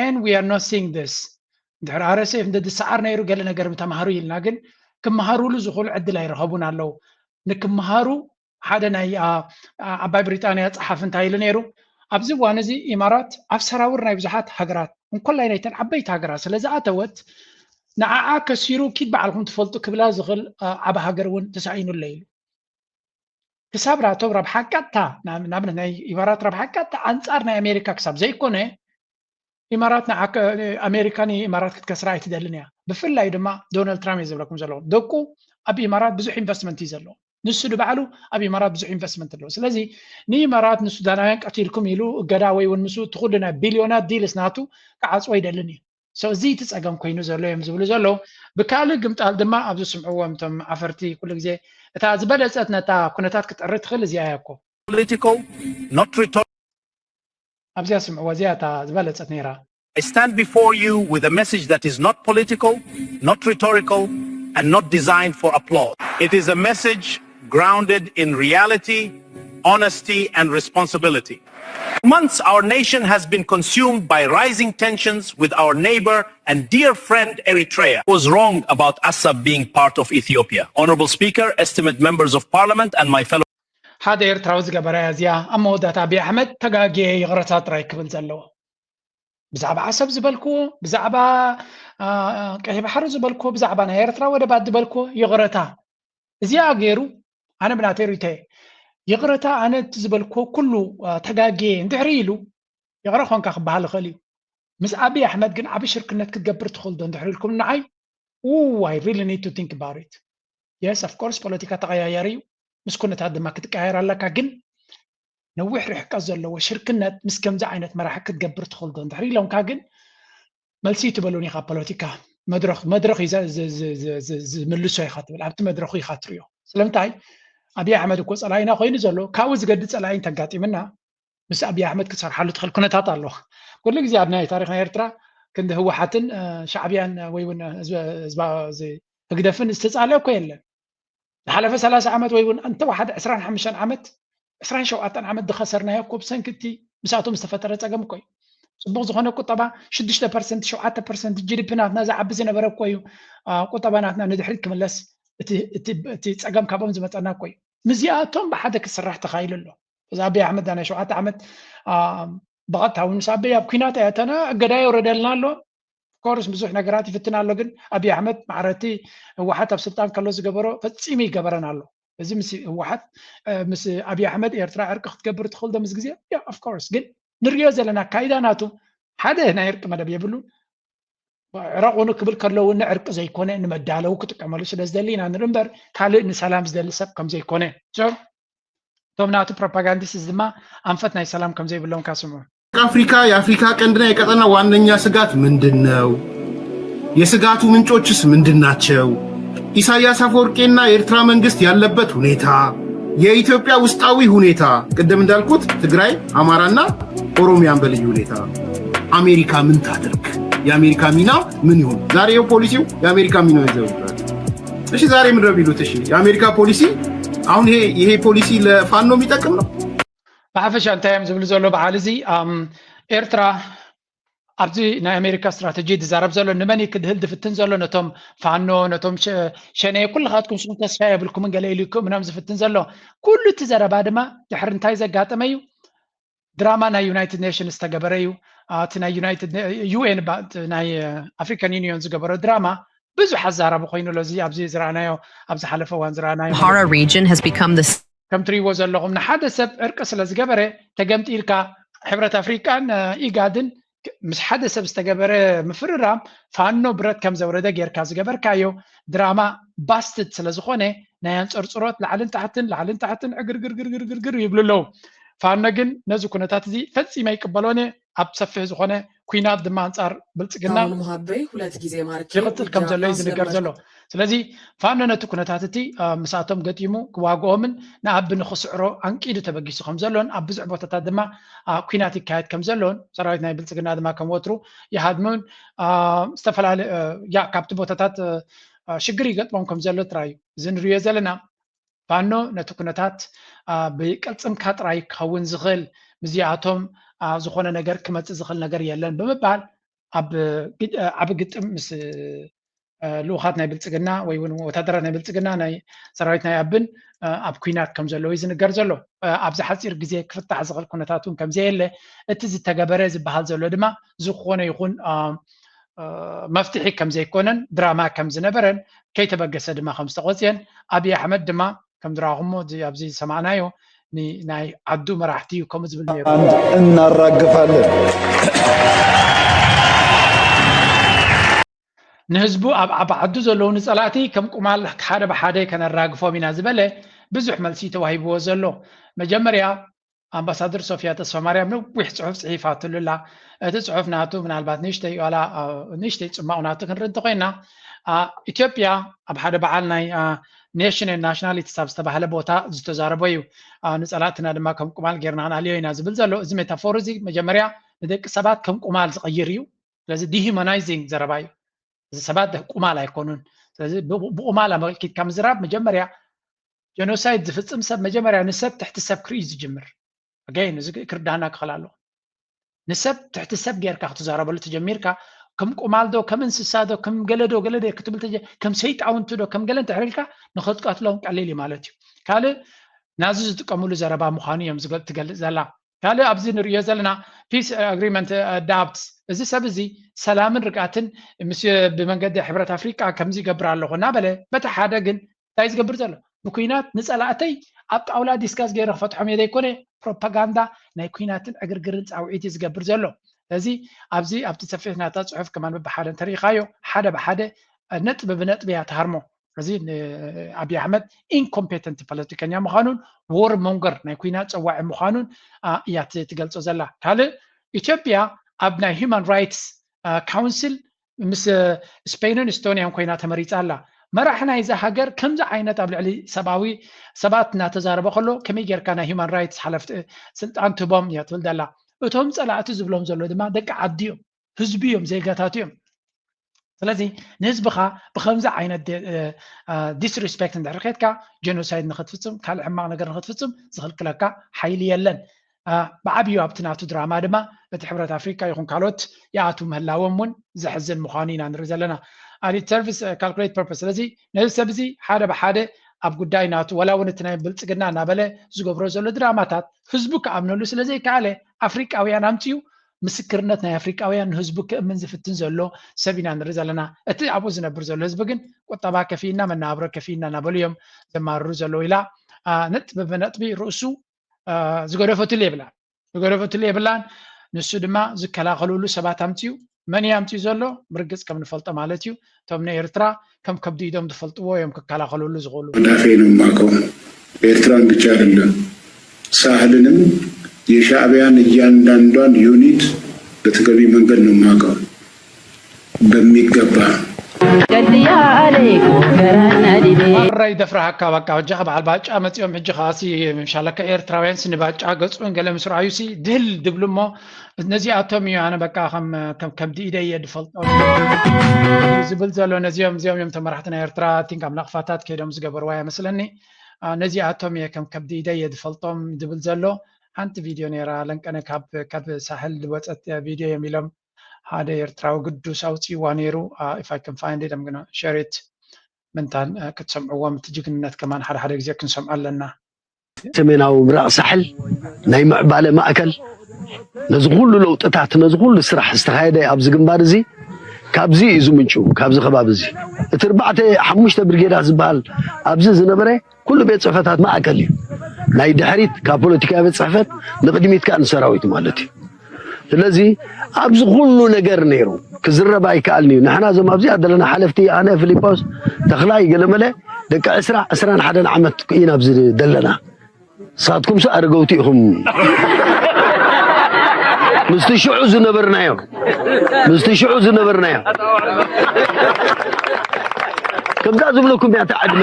and we are not seeing this ድሕሪ RSF እንደ ዝሰዓር ነይሩ ገለ ነገር ምተማህሩ ኢልና ግን ክመሃሩሉ ዝኽእሉ ዕድል ኣይረኸቡን ኣለዉ። ንክመሃሩ ሓደ ናይ ዓባይ ብሪጣንያ ጸሓፊ እንታይ ኢሉ ነይሩ? ኣብዚ እዋን እዚ ኢማራት ኣብ ሰራውር ናይ ብዙሓት ሃገራት እንኮላይ ናይተን ዓበይቲ ሃገራት ስለ ዝኣተወት ንዓዓ ከሲሩ ኪድ ባዕልኩም ትፈልጡ ክብላ ዝኽእል ዓቢ ሃገር እውን ተሳኢኑለ ኢሉ። ክሳብ ናቶም ረብሓ ቀጥታ ንኣብነት ናይ ኢማራት ረብሓ ቀጥታ ኣንጻር ናይ ኣሜሪካ ክሳብ ዘይኮነ ኢማራት ኣሜሪካ ንኢማራት ክትከስራ ኣይትደልን እያ። ብፍላይ ድማ ዶናልድ ትራምፕ እየ ዝብለኩም ዘለኹ ደቁ ኣብ ኢማራት ብዙሕ ኢንቨስትመንት እዩ ዘለዎ። ንሱ ንባዕሉ ኣብ ኢማራት ብዙሕ ኢንቨስትመንት ኣለዎ። ስለዚ ንኢማራት ንሱዳናውያን ቀቲልኩም ኢሉ እገዳ ወይ እውን ምስ እቲ ኩሉ ናይ ቢልዮናት ዲልስ ናቱ ክዓፅዎ ኣይደልን እዩ። So እዚ እቲ ፀገም ኮይኑ ዘሎ እዮም ዝብሉ ዘለዉ። ብካልእ ግምጣል ድማ ኣብዚ ስምዕዎም እቶም ዓፈርቲ ኩሉ ግዜ እታ ዝበለፀት ነታ ኩነታት ክትዕሪ ትኽእል እዚኣ እያ እኮ። political, not rhetorical. ኣብዚኣ ስምዕዎ እዚኣ እታ ዝበለፀት ነይራ። I stand before you with a message that is not political, not rhetorical, and not designed for applause. It is a message grounded in reality, honesty, and responsibility. For months, our nation has been consumed by rising tensions with our neighbor and dear friend Eritrea. I was wrong about Assab being part of Ethiopia. Honorable Speaker, esteemed members of Parliament, and my fellow ሓደ ኤርትራዊ ዝገበራ እያ እዚኣ። ኣብ መወዳእታ ኣብይ ኣሕመድ ተጋግየ ይቕረታ ጥራይ ክብል ዘለዎ። ብዛዕባ ዓሰብ ዝበልክዎ፣ ብዛዕባ ቀይሕ ባሕሪ ዝበልክዎ፣ ብዛዕባ ናይ ኤርትራ ወደባት ዝበልክዎ ይቕረታ እዚኣ ገይሩ፣ ኣነ ብናተይ ርእይቶ እየ። ይቕረታ ኣነ እቲ ዝበልክዎ ኩሉ ተጋግየ እንድሕሪ ኢሉ፣ ይቕረ ኮንካ ክበሃል ይኽእል እዩ። ምስ ኣብይ ኣሕመድ ግን ዓቢ ሽርክነት ክትገብር ትኽእል ዶ እንድሕሪ ኢልኩም ንዓይ፣ I really need to think about it. Yes, of course, ፖለቲካ ተቐያያሪ እዩ። ምስ ኩነታት ድማ ክትቀያየር ኣለካ። ግን ነዊሕ ርሕቀት ዘለዎ ሽርክነት ምስ ከምዚ ዓይነት መራሒ ክትገብር ትኽእል ዶ እንድሕሪ ኢሎምካ ግን፣ መልሲ ትበሉኒ ካብ ፖለቲካ መድረኽ መድረኽ እዩ ዝምልሶ ኢኻ ትብል፣ ኣብቲ መድረኹ ኢኻ ትሪኦ። ስለምንታይ ኣብይ ኣሕመድ እኮ ጸላኢና ኮይኑ ዘሎ ካብኡ ዝገድድ ጸላኢ እንተጋጢምና ምስ ኣብይ ኣሕመድ ክትሰርሓሉ ትኽእል ኩነታት ኣሎ። ኩሉ ግዜ ኣብ ናይ ታሪኽ ናይ ኤርትራ ክንዲ ህወሓትን ሻዕብያን ወይ እውን ህግደፍን ዝተጻለአ እኮ የለን። ዝሓለፈ ሰላሳ ዓመት ወይ እውን እንተወሓደ ዕስራን ሓሙሽተን ዓመት፣ ዕስራን ሸውዓተን ዓመት ዝኸሰርናዮ እኮ ብሰንኪ እቲ ምስኣቶም ዝተፈጠረ ጸገም እኮ እዩ። ጽቡቕ ዝኾነ ቁጠባ ሽዱሽተ ፐርሰንት ሸውዓተ ፐርሰንት ጂ ዲ ፒ ናትና ዝዓቢ ዝነበረ እኮ እዩ። ቁጠባ ናትና ንድሕሪት ክምለስ እቲ ጸገም ካብኦም ዝመጸና እኮ እዩ። ምስዚኣቶም ብሓደ ክስራሕ ተኻኢሉ ኣሎ። እዚ ኣብይ ኣሕመድ ናይ ሸውዓተ ዓመት ብቐጥታ እውን ምስ ኣበይ ኣብ ኲናት ኣየተና እገዳ የውረደልና ኣሎ። ኮርስ ብዙሕ ነገራት ይፍትን ኣሎ፣ ግን ኣብይ ኣሕመድ ማዕረቲ ህወሓት ኣብ ስልጣን ከሎ ዝገበሮ ፈጺሙ ይገበረን ኣሎ። እዚ ምስ ህወሓት ምስ ኣብይ ኣሕመድ ኤርትራ ዕርቂ ክትገብር ትኽእል ዶ ምስ ግዜ? ያ ኦፍ ኮርስ፣ ግን ንሪኦ ዘለና ኣካይዳ ናቱ ሓደ ናይ ዕርቂ መደብ የብሉን። ዕረቑኒ ክብል ከሎ እውን ንዕርቂ ዘይኮነ ንመዳለዊ ክጥቀመሉ ስለ ዝደሊ ኢና ንርኢ እምበር ካልእ ንሰላም ዝደሊ ሰብ ከም ዘይኮነ እቶም ናቱ ፕሮፓጋንዲስት ድማ ኣንፈት ናይ ሰላም ከም ዘይብሎም ካስምዑ። ኣፍሪካ የአፍሪካ ቀንድና የቀጠና ዋነኛ ስጋት ምንድን ነው? የስጋቱ ምንጮችስ ምንድን ናቸው? ኢሳያስ አፈወርቄና የኤርትራ መንግስት ያለበት ሁኔታ፣ የኢትዮጵያ ውስጣዊ ሁኔታ፣ ቅድም እንዳልኩት ትግራይ፣ አማራና ኦሮሚያን በልዩ ሁኔታ አሜሪካ ምን ታድርግ? የአሜሪካ ሚና ምን ይሁን? ዛሬ ፖሊሲው የአሜሪካ ሚና ይዘውራል። እሺ ዛሬ ምንድነው ቢሉት? እሺ የአሜሪካ ፖሊሲ አሁን ይሄ ይሄ ፖሊሲ ለፋኖ የሚጠቅም ነው? ብሓፈሻ እንታይ እዮም ዝብሉ ዘሎ በዓል እዚ? ኤርትራ ኣብዚ ናይ ኣሜሪካ ስትራተጂ ዝዛረብ ዘሎ ንመን ክድህል ዝፍትን ዘሎ? ነቶም ፋኖ፣ ነቶም ሸኔ፣ ኩልኻትኩም ስም ተስፋ የብልኩምን ገለ ኢሉ ክእምኖም ዝፍትን ዘሎ። ኩሉ እቲ ዘረባ ድማ ድሕሪ እንታይ ዘጋጠመ እዩ? ድራማ ናይ ዩናይትድ ኔሽንስ ዝተገበረ እዩ። እቲ ናይ ዩናይትድ ዩኤን ናይ ኣፍሪካን ዩኒዮን ዝገበሮ ድራማ ብዙሕ ኣዛራቢ ኮይኑ ኣሎ። እዚ ኣብዚ ዝረኣናዮ ኣብ ዝሓለፈ እዋን ዝረኣናዮ Amhara region has become the ከም ትሪእዎ ዘለኹም ንሓደ ሰብ ዕርቂ ስለ ዝገበረ ተገምጢልካ ሕብረት ኣፍሪቃን ኢጋድን ምስ ሓደ ሰብ ዝተገበረ ምፍርራም ፋኖ ብረት ከም ዘውረደ ጌርካ ዝገበርካዮ ድራማ ባስትድ ስለ ዝኾነ ናይ ኣንፀርፅሮት ላዕልን ታሕትን ላዕልን ታሕትን ዕግርግርግርግርግር ይብሉ ኣለዉ። ፋኖ ግን ነዚ ኩነታት እዚ ፈጺመ ይቅበሎን እየ። ኣብ ሰፊሕ ዝኾነ ኲናት ድማ ኣንጻር ብልጽግና ይቕጽል ከም ዘሎ እዩ ዝንገር ዘሎ። ስለዚ ፋኖ ነቲ ኩነታት እቲ ምስኣቶም ገጢሙ ክዋግኦምን ንኣቢ ንኽስዕሮ ኣንቂዱ ተበጊሱ ከም ዘሎን ኣብ ብዙሕ ቦታታት ድማ ኲናት ይካየድ ከም ዘሎን ሰራዊት ናይ ብልጽግና ድማ ከም ወትሩ ይሃድሙን ዝተፈላለዩ ካብቲ ቦታታት ሽግር ይገጥሞም ከም ዘሎ ጥራይ እዩ እዚ ንሪኦ ዘለና። ፋኖ ነቲ ኩነታት ብቅልጽምካ ጥራይ ክኸውን ዝኽእል፣ ምስዚኣቶም ዝኾነ ነገር ክመጽእ ዝኽእል ነገር የለን ብምባል ኣብ ዓቢ ግጥም ምስ ልኡኻት ናይ ብልጽግና ወይ እውን ወታደራት ናይ ብልጽግና ናይ ሰራዊት ናይ ኣብን ኣብ ኲናት ከም ዘለዉ እዩ ዝንገር ዘሎ። ኣብዚ ሓጺር ግዜ ክፍታሕ ዝኽእል ኩነታት እውን ከም ዘየለ፣ እቲ ዝተገበረ ዝበሃል ዘሎ ድማ ዝኾነ ይኹን መፍትሒ ከም ዘይኮነን ድራማ ከም ዝነበረን ከይተበገሰ ድማ ከም ዝተቖጽየን ኣብይ ኣሕመድ ድማ ከም ዝረኣኹሞ ኣብዚ ዝሰማዕናዮ ናይ ዓዱ መራሕቲ እዩ ከምኡ ዝብል ነይሩ። እናራግፋለን። ንህዝቡ ኣብ ዓቢ ዓዱ ዘለዉ ንጸላእቲ ከም ቁማል ሓደ ብሓደ ከነራግፎም ኢና ዝበለ ብዙሕ መልሲ ተዋሂብዎ ዘሎ። መጀመርያ ኣምባሳደር ሶፊያ ተስፋማርያም ነዊሕ ጽሑፍ ጽሒፋትሉ ኣላ። እቲ ጽሑፍ ናቱ ምናልባት ንእሽተይ ዋላ ንእሽተይ ጽማቑ ናቱ ክንርኢ እንተኮይና ኢትዮጵያ ኣብ ሓደ በዓል ናይ ኔሽን ናሽናሊቲስ ኣብ ዝተባህለ ቦታ ዝተዛረቦ እዩ። ንጸላእትና ድማ ከም ቁማል ጌርና ክንኣልዮ ኢና ዝብል ዘሎ እዚ ሜታፎር እዚ መጀመርያ ንደቂ ሰባት ከም ቁማል ዝቐይር እዩ። ስለዚ ዲሂማናይዚንግ ዘረባ እዩ። እዚ ሰባት ቁማል ኣይኮኑን። ስለዚ ብቁማል ኣመልኪትካ ምዝራብ መጀመርያ ጀኖሳይድ ዝፍጽም ሰብ መጀመርያ ንሰብ ትሕቲ ሰብ ክርኢ ዝጅምር ኣገይን እዚ ክርዳና ክኽእል ኣለዎ። ንሰብ ትሕቲ ሰብ ጌርካ ክትዛረበሉ ተጀሚርካ ከም ቁማል ዶ ከም እንስሳ ዶ ከም ገለ ዶ ገለ ዶ ክትብል ከም ሰይጣውንቲ ዶ ከም ገለ እንተሕሪልካ ንኸትቀትሎም ቀሊል እዩ ማለት እዩ። ካልእ ናዚ ዝጥቀምሉ ዘረባ ምዃኑ እዮም ዝገ- ትገልጽ ዘላ። ካልእ ኣብዚ ንርእዮ ዘለና ፒስ ኣግሪመንት ዳብትስ፣ እዚ ሰብ እዚ ሰላምን ርግኣትን ምስ ብመንገዲ ሕብረት ኣፍሪቃ ከምዚ ይገብር ኣለኹ እናበለ፣ በቲ ሓደ ግን እንታይ ዝገብር ዘሎ? ብኩናት ንጸላእተይ ኣብ ጣውላ ዲስካስ ገይረ ክፈትሖም እየ ዘይኮነ፣ ፕሮፓጋንዳ ናይ ኩናትን ዕግርግርን ጻውዒት እዩ ዝገብር ዘሎ። ስለዚ ኣብዚ ኣብቲ ሰፊሕ ናታ ጽሑፍ ከማን ብሓደ እንተሪኢኻዮ ሓደ ብሓደ ነጥቢ ብነጥቢ እያ ትሃርሞ። እዚ ንኣብይ ኣሕመድ ኢንኮምፔተንት ፖለቲከኛ ምዃኑን ዎር ሞንገር ናይ ኩናት ጸዋዒ ምዃኑን እያ ትገልጾ ዘላ። ካልእ ኢትዮጵያ ኣብ ናይ ሂውማን ራይትስ ካውንስል ምስ ስፔንን ኢስቶንያን ኮይና ተመሪፃ ኣላ። መራሒ ናይዛ ሃገር ከምዚ ዓይነት ኣብ ልዕሊ ሰብኣዊ ሰባት እናተዛረበ ከሎ ከመይ ጌርካ ናይ ሂውማን ራይትስ ሓለፍቲ ስልጣን ትህቦም እያ ትብል ዘላ። እቶም ፀላእቲ ዝብሎም ዘሎ ድማ ደቂ ዓዲ እዮም፣ ህዝቢ እዮም፣ ዜጋታት እዮም። ስለዚ ንህዝብኻ ብከምዚ ዓይነት ዲስሪስፔክት እንድሕር ከድካ ጀኖሳይድ ንክትፍፅም ካልእ ሕማቕ ነገር ንክትፍፅም ዝኽልክለካ ሓይሊ የለን። ብዓብዩ ኣብቲ ናቱ ድራማ ድማ እቲ ሕብረት ኣፍሪካ ይኹን ካልኦት ይኣትዉ ምህላዎም እውን ዘሕዝን ምዃኑ ኢና ንርኢ ዘለና። ኣሊት ሰርቪስ ካልኩሌት ፐርፐስ። ስለዚ ነዚ ሰብ እዚ ሓደ ብሓደ ኣብ ጉዳይ ናቱ ዋላ እውን እቲ ናይ ብልፅግና እናበለ ዝገብሮ ዘሎ ድራማታት ህዝቡ ክኣምነሉ ስለ ዘይከኣለ ኣፍሪቃውያን ኣምፅኡ ምስክርነት ናይ ኣፍሪቃውያን ንህዝቡ ክእምን ዝፍትን ዘሎ ሰብ ኢና ንርኢ ዘለና። እቲ ኣብኡ ዝነብር ዘሎ ህዝቢ ግን ቁጠባ ከፊእና መነባብሮ ከፊእና እናበሉ እዮም ዘማርሩ ዘለዉ ኢላ ነጥቢ ብነጥቢ ርእሱ ዝገደፈትሉ የብላን ዝገደፈትሉ የብላን። ንሱ ድማ ዝከላኸልሉ ሰባት ኣምፅኡ። መን እዩ ኣምፅኡ ዘሎ? ብርግፅ ከም ንፈልጦ ማለት እዩ። እቶም ንኤርትራ ከም ከብዲ ኢዶም ዝፈልጥዎ እዮም ክከላኸልሉ ዝኽእሉ። መዳፌ ነው የማውቀው። ኤርትራን ብቻ አይደለም ሳህልንም የሻዕቢያን እያንዳንዷን ዩኒት በተገቢ መንገድ ነው የማውቀው በሚገባ። ማራ ይደፍረሃካ በቃ። በጃኻ በዓል ባጫ መፂኦም ሕጂ ከዓሲ ምሻለካ ኤርትራውያን ስኒ ባጫ ገፁን ገለ ምስ ረኣዩ ሲ ድህል ድብሉ እሞ ነዚኣቶም እዩ ኣነ በቃ ከም ከም ከብዲ ኢደ እየ ድፈልጦም ዝብል ዘሎ። ነዚኦም እዚኦም እዮም ተመራሕቲ ናይ ኤርትራ ቲንክ ኣብ ናቕፋታት ከይዶም ዝገበርዋ እያ መስለኒ። ነዚኣቶም እየ ከም ከብዲ ኢደ እየ ድፈልጦም ድብል ዘሎ። ሓንቲ ቪድዮ ነይራ ለንቀነ ካብ ካብ ሳሕል ድወፀት ቪድዮ እዮም ኢሎም ሓደ ኤርትራዊ ግዱስ ኣውፅእዋ ነይሩ። If I can find it I'm gonna share it። ምንታን ክትሰምዕዎም እቲ ጅግንነት ከማን ሓደ ሓደ ግዜ ክንሰምዖ ኣለና። ሰሜናዊ ምብራቕ ሳሕል ናይ ምዕባለ ማእከል ነዚ ኩሉ ለውጥታት ነዚ ኩሉ ስራሕ ዝተኻየደ ኣብዚ ግንባር እዚ ካብዚ እዩ ዝምንጩ ካብዚ ከባቢ እዚ እቲ ኣርባዕተ ሓሙሽተ ብርጌዳት ዝበሃል ኣብዚ ዝነበረ ኩሉ ቤት ፅሕፈታት ማእከል እዩ ናይ ድሕሪት ካብ ፖለቲካ ቤት ፅሕፈት ንቅድሚት ከዓ ንሰራዊት ማለት እዩ ስለዚ ኣብዚ ኩሉ ነገር ነይሩ ክዝረብ ኣይከኣልን እዩ ንሕና እዞም ኣብዚኣ ዘለና ሓለፍቲ ኣነ ፊሊጶስ ተኽላይ ገለመለ ደቂ ዕስራ ዕስራን ሓደን ዓመት ኢና ኣብዚ ዘለና ንሳትኩም ሲ ኣረገውቲ ኢኹም ምስቲ ሽዑ ዝነበርናዮ ምስቲ ሽዑ ዝነበርናዮ ከምዛ ዝብለኩም እያ ዕድመ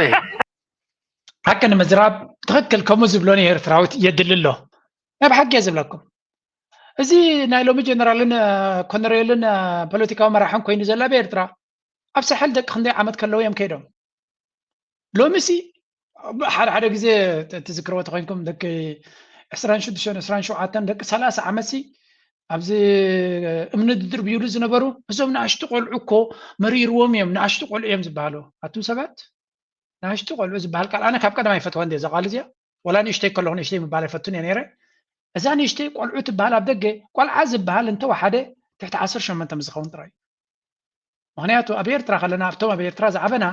ሓቂ ንምዝራብ ትኽክል ከምኡ ዝብሎኒ ኤርትራዊት የድሊ ኣሎ ናይ ብሓቂ እየ ዝብለኩም እዚ ናይ ሎሚ ጀነራልን ኮነሬልን ፖለቲካዊ መራሕን ኮይኑ ዘሎ ኣብ ኤርትራ ኣብ ሳሕል ደቂ ክንደይ ዓመት ከለዉ እዮም ከይዶም ሎሚ ሲ ሓደ ሓደ ግዜ ትዝክርዎ ተኮይንኩም ደቂ ዕስራን ሽዱሽተን ዕስራን ሸውዓተን ደቂ ሰላሳ ዓመት ሲ ኣብዚ እምኒ ድድርብዩሉ ዝነበሩ እዞም ንኣሽቱ ቆልዑ እኮ መሪርዎም እዮም ንኣሽቱ ቆልዑ እዮም ዝበሃሉ ኣቱም ሰባት ንኣሽቱ ቆልዑ ዝበሃል ቃል ኣነ ካብ ቀደም ኣይፈትዋ እንደ እዛ ቃል እዚኣ ወላ ንእሽተይ ከለኹ ንእሽተይ ምባል ኣይፈቱን እየ ነይረ እዛ ንእሽተይ ቆልዑ ትበሃል ኣብ ደገ ቆልዓ ዝበሃል እንተወሓደ ትሕቲ ዓሰርተ ሸሞንተ ምስ ዝኸውን ጥራይ እዩ ምኽንያቱ ኣብ ኤርትራ ከለና ኣብቶም ኣብ ኤርትራ ዝዓበና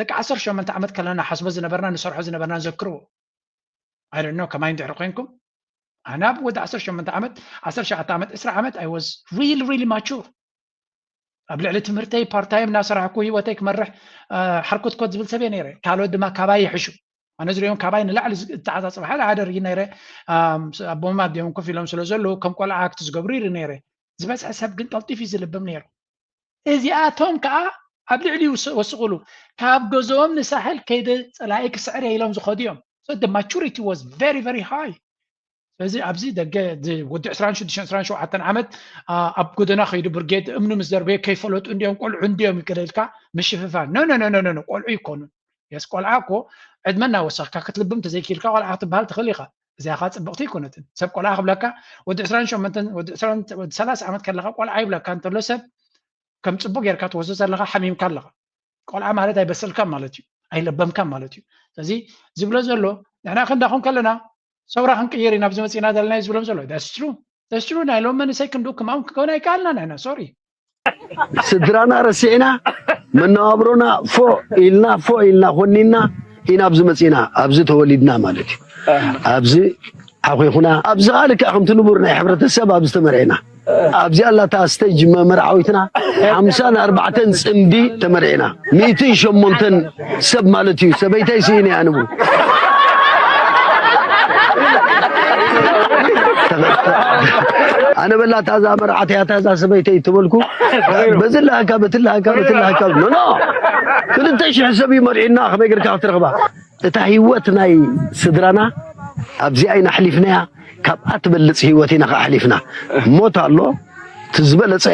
ደቂ ዓሰርተ ሸሞንተ ዓመት ከለና ሓስቦ ዝነበርና ንሰርሖ ዝነበርና ንዘክርዎ ኣይደኖ ከማይ እንድሕሪ ኮንኩም ኣነ ኣብ ወዲ ዓሰርተ ሸሞንተ ዓመት ዓሰርተ ሸውዓተ ዓመት ዕስራ ዓመት I was really really mature ኣብ ልዕሊ ትምህርተይ ፓርታይም እናሰራሕኩ ህይወተይ ክመርሕ ሓርኮትኮት ዝብል ሰብ እየ ነይረ ካልኦት ድማ ካባይ ይሕሹ ኣነ ዝሪኦም ካባይ ንላዕሊ ዝተዓፃፅበ ሓደ ሓደ ርኢ ነይረ ኣቦም ኣዲኦም ኮፍ ኢሎም ስለ ዘለዉ ከም ቆልዓ ኣክት ዝገብሩ ይርኢ ነይረ ዝበዝሐ ሰብ ግን ቀልጢፍ እዩ ዝልብም ነይሩ እዚኣቶም ከዓ ኣብ ልዕሊ ወስቕሉ ካብ ገዝኦም ንሳሕል ከይደ ፀላኢ ክስዕር እየ ኢሎም ዝኸዱ እዮም the maturity was very very high ስለዚ ኣብዚ ደገ ወዲ ዕስራን ሽዱሽተን ዕስራን ሸውዓተን ዓመት ኣብ ጎደና ከይዱ ብርጌድ እምኒ ምስ ዘርበየ ከይፈለጡ እንዲኦም ቆልዑ እንዲኦም ይገለልካ ምሽፍፋን no no no no ቆልዑ ይኮኑን የስ ቆልዓ እኮ ዕድመ እናወሰኽካ ክትልብም ተዘይኪልካ ቆልዓ ክትበሃል ትኽእል ኢኻ እዚኣ ከዓ ፅብቕቲ ኣይኮነትን ሰብ ቆልዓ ክብለካ ወዲ ዕስራን ሸሞንተን ወዲ ዕስራን ወዲ ሰላሳ ዓመት ከለካ ቆልዓ ይብለካ እንተሎ ሰብ ከም ፅቡቅ ጌርካ ትወስዶ ዘለካ ሓሚምካ ኣለካ ቆልዓ ማለት ኣይበሰልካን ማለት እዩ ኣይለበምካን ማለት እዩ ስለዚ ዝብሎ ዘሎ ንሕና ክንዳኹም ከለና ሰውራ ክንቅይር ኢና ኣብዚ መፂና ዘለና እዩ ዝብሎም ዘሎ። That's true. That's true. ናይ ሎም መንእሰይ ክንዱ ክማም ክከውን ኣይከኣልና ንሕና። ሶሪ። ስድራና ረሲዕና፣ መነባብሮና ፎ ኢልና ፎ ኢልና ኮኒና ኢና ኣብዚ መፂና፣ ኣብዚ ተወሊድና ማለት እዩ። ኣብዚ ሓኺኹና፣ ኣብዚ ከዓ ልክዕ ከምቲ ንቡር ናይ ሕብረተሰብ ኣብዚ ተመርዕና። ኣብዚኣ ኣላታ ስቴጅ መመርዓዊትና ሓምሳን ኣርባዕተን ፅምዲ ተመርዕና። ሚእትን ሸሞንተን ሰብ ማለት እዩ። ሰበይተይ ስኢነ እያ ንቡ። ኣነ በላ ታዛ መርዓት እያ ታዛ ሰበይተይ ተበልኩ። በዚ ለሃካ በቲ ለሃካ በቲ ለሃካ ኖ ኖ ክልተ ሽሕ ሰብ እዩ መርዒና ከመይ ጌርካ ክትረኽባ? እታ ህይወት ናይ ስድራና ኣብዚኣ ኢና ኣሕሊፍናያ። ካብኣ ትበልፅ ህይወት ኢና ከኣ ኣሕሊፍና። ሞት ኣሎ፣ እቲ ዝበለፀ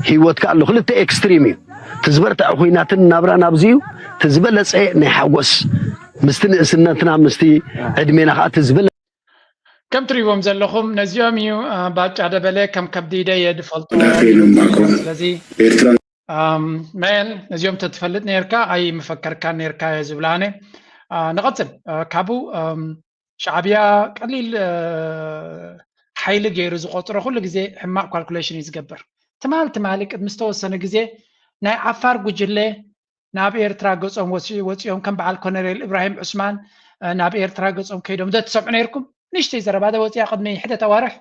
ህይወት ከኣ ኣሎ። ክልተ ኤክስትሪም እዩ። እቲ ዝበርትዐ ኩናትን ናብራን ኣብዚ እዩ። እቲ ዝበለፀ ናይ ሓጎስ ምስቲ ንእስነትና ምስቲ ዕድሜና ከኣ እቲ ዝበለ ከም ትሪእዎም ዘለኹም ነዚኦም እዩ አ፣ ባጫ ደበለ ከም ከብዲ ደየ ዝፈልጡ ዳፌ ሉምባኮ ስለዚ ኤርትራ ኣም፣ መን ነዚኦም ተትፈልጥ ነርካ ኣይምፈከርካን ነርካ እየ ዝብላ ኣነ። አ፣ ንቐጽል አ፣ ካብኡ ኣም፣ ሻዕብያ ቀሊል አ፣ ሓይሊ ገይሩ ዝቆፅሮ ኩሉ ግዜ ሕማቕ ካልኩሌሽን እዩ ዝገብር። ትማል ትማሊ ቅድሚ ዝተወሰነ ግዜ ናይ ዓፋር ጉጅለ ናብ ኤርትራ ገጾም ወፂ- ወፂኦም ከም በዓል ኮነሬል እብራሂም ዑስማን አ፣ ናብ ኤርትራ ገጾም ከይዶም ዶ ትሰምዑ ነርኩም? ንእሽተይ ዘረባ ዶ ወፂኣ ቅድሚ ሕደት ኣዋርሕ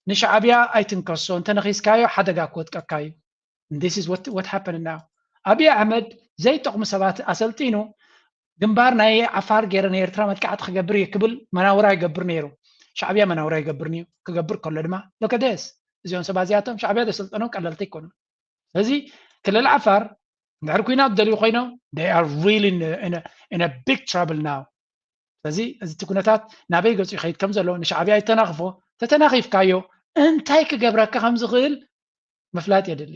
ንሻዕብያ ኣይትንከሶ እንተነኺስካዮ ሓደጋ ክወጥቀካ እዩ። This is what, what happened now. ኣብይ ኣሕመድ ዘይጠቕሙ ሰባት ኣሰልጢኑ ግንባር ናይ ዓፋር ገይረ ንኤርትራ መጥቃዕቲ ክገብር እየ ክብል መናውራ ይገብር ነይሩ። ሻዕብያ መናውራ ይገብር ነይሩ። ክገብር ከሎ ድማ look at this። እዚኦም ሰባት እዚኣቶም ሻዕብያ ዘሰልጠኖም ቀለልቲ ኣይኮኑን። ስለዚ ክልል ዓፋር እንድሕር ኩናት ደልዩ ኮይኖም they are really in a, in a, in a big trouble now። ስለዚ እዚ እቲ ኩነታት ናበይ ገፁ ይኸይድ ከም ዘሎ ንሻዕብያ ይተናኽፎ። ተተናኺፍካዮ እንታይ ክገብረካ ከም ዝኽእል ምፍላጥ የድሊ።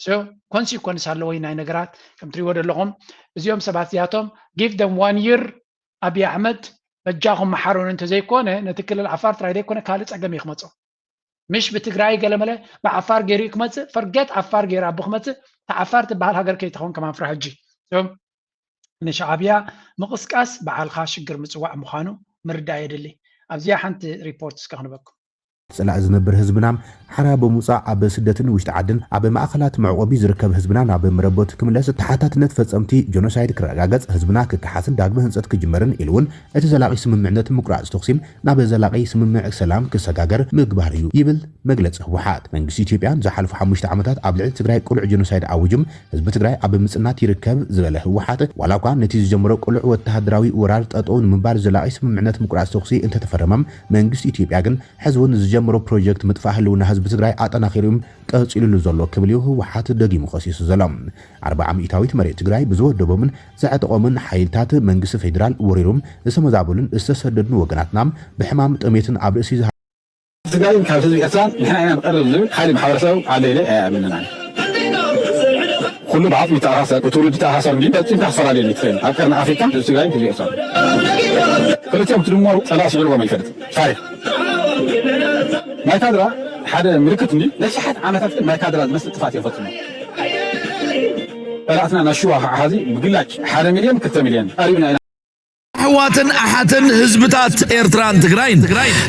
So ኮንሲኮንስ ኣለዎ ናይ ነገራት ከም ትሪእዎ ዘለኹም እዚኦም ሰባት እዚኣቶም give them one year። ኣብይ ኣሕመድ በጃኹም መሓሩን እንተዘይኮነ ነቲ ክልል ዓፋር ጥራይ ዘይኮነ ካልእ ፀገም እዩ ክመፆ። ምሽ ብትግራይ ገለመለ ብዓፋር ገይሩ እዩ ክመፅእ። ፈርጌት ዓፋር ገይሩ ኣቡ ክመፅእ። እታ ዓፋር ትበሃል ሃገር ከይትኸውን ከማን ፍራ ሕጂ ንሻዕብያ ምቕስቃስ በዓልኻ ሽግር ምፅዋዕ ምዃኑ ምርዳእ የድሊ። ኣብዚኣ ሓንቲ ሪፖርት እስከ ክንበኩም። ጽላእ ዝነብር ህዝብና ሓራ ብምውጻእ ኣብ ስደትን ውሽጢ ዓድን ኣብ ማእኸላት መዕቆቢ ዝርከብ ህዝብና ናብ መረበቱ ክምለስ ተሓታትነት ፈጸምቲ ጆኖሳይድ ክረጋገጽ ህዝብና ክከሓስን ዳግመ ህንጸት ክጅመርን ኢሉ እውን እቲ ዘላቒ ስምምዕነት ምቁራጽ ተኹሲ ናብ ዘላቒ ስምምዕ ሰላም ክሰጋገር ምግባር እዩ ይብል መግለጺ ህወሓት። መንግስቲ ኢትዮጵያ ንዝሓለፉ ሓሙሽተ ዓመታት ኣብ ልዕሊ ትግራይ ቅሉዕ ጆኖሳይድ ኣዊጁም ህዝቢ ትግራይ ኣብ ምጽናት ይርከብ ዝበለ ህወሓት ዋላ እኳ ነቲ ዝጀመሮ ቅሉዕ ወተሃደራዊ ወራር ጠጠው ንምባል ዘላቒ ስምምዕነት ምቁራጽ ተኹሲ እንተተፈረመም መንግስቲ ኢትዮጵያ ግን ሕዚ እውን ዝጀመሮ ፕሮጀክት ምጥፋእ ህልውና ህዝቢ ትግራይ ኣጠናኺሩ ቀፂሉሉ ዘሎ ክብል እዩ ህወሓት ደጊሙ ከሲሱ ዘሎ። ኣርብዓ ሚእታዊት መሬት ትግራይ ብዝወደቦምን ዘዕጠቖምን ሓይልታት መንግስቲ ፌዴራል ወሪሮም ዝተመዛበሉን ዝተሰደዱን ወገናትና ብሕማም ጥሜትን ኣብ ርእሲ ዝሃ ትግራይን ካብ ህዝቢ ኤርትራን ንሕና ኢና ንቐርብ ዝብል ሓደ ማሕበረሰብ ኣሎ ኢለ ኣይኣምንን ኣነ። ኩሉ ብዓቕሚ ይተኣሳሰር፣ ብትውልዲ ይተኣሳሰር እንጂ ፈጺምካ ክፈላለየሉ ትኽእል። ኣብ ቀርኒ ኣፍሪካ ህዝቢ ትግራይን ህዝቢ ኤርትራን ክልቲኦም ትድመሩ ጸላኢ ስዒርዎም ኣይፈልጥን። ታሪኽ ማይካድራ ሓደ ምልክት እንዲ ነሽሓት ዓመታት ግን ማይካድራ ዝመስል ጥፋት እዮም ፈጽሞም። ጸላእትና ናብ ሽዋ ከዓ ሓዚ ብግላጭ ሓደ ሚልዮን ክልተ ሚልዮን ቀሪብና ኢና። ኣሕዋትን ኣሓትን ህዝብታት ኤርትራን ትግራይን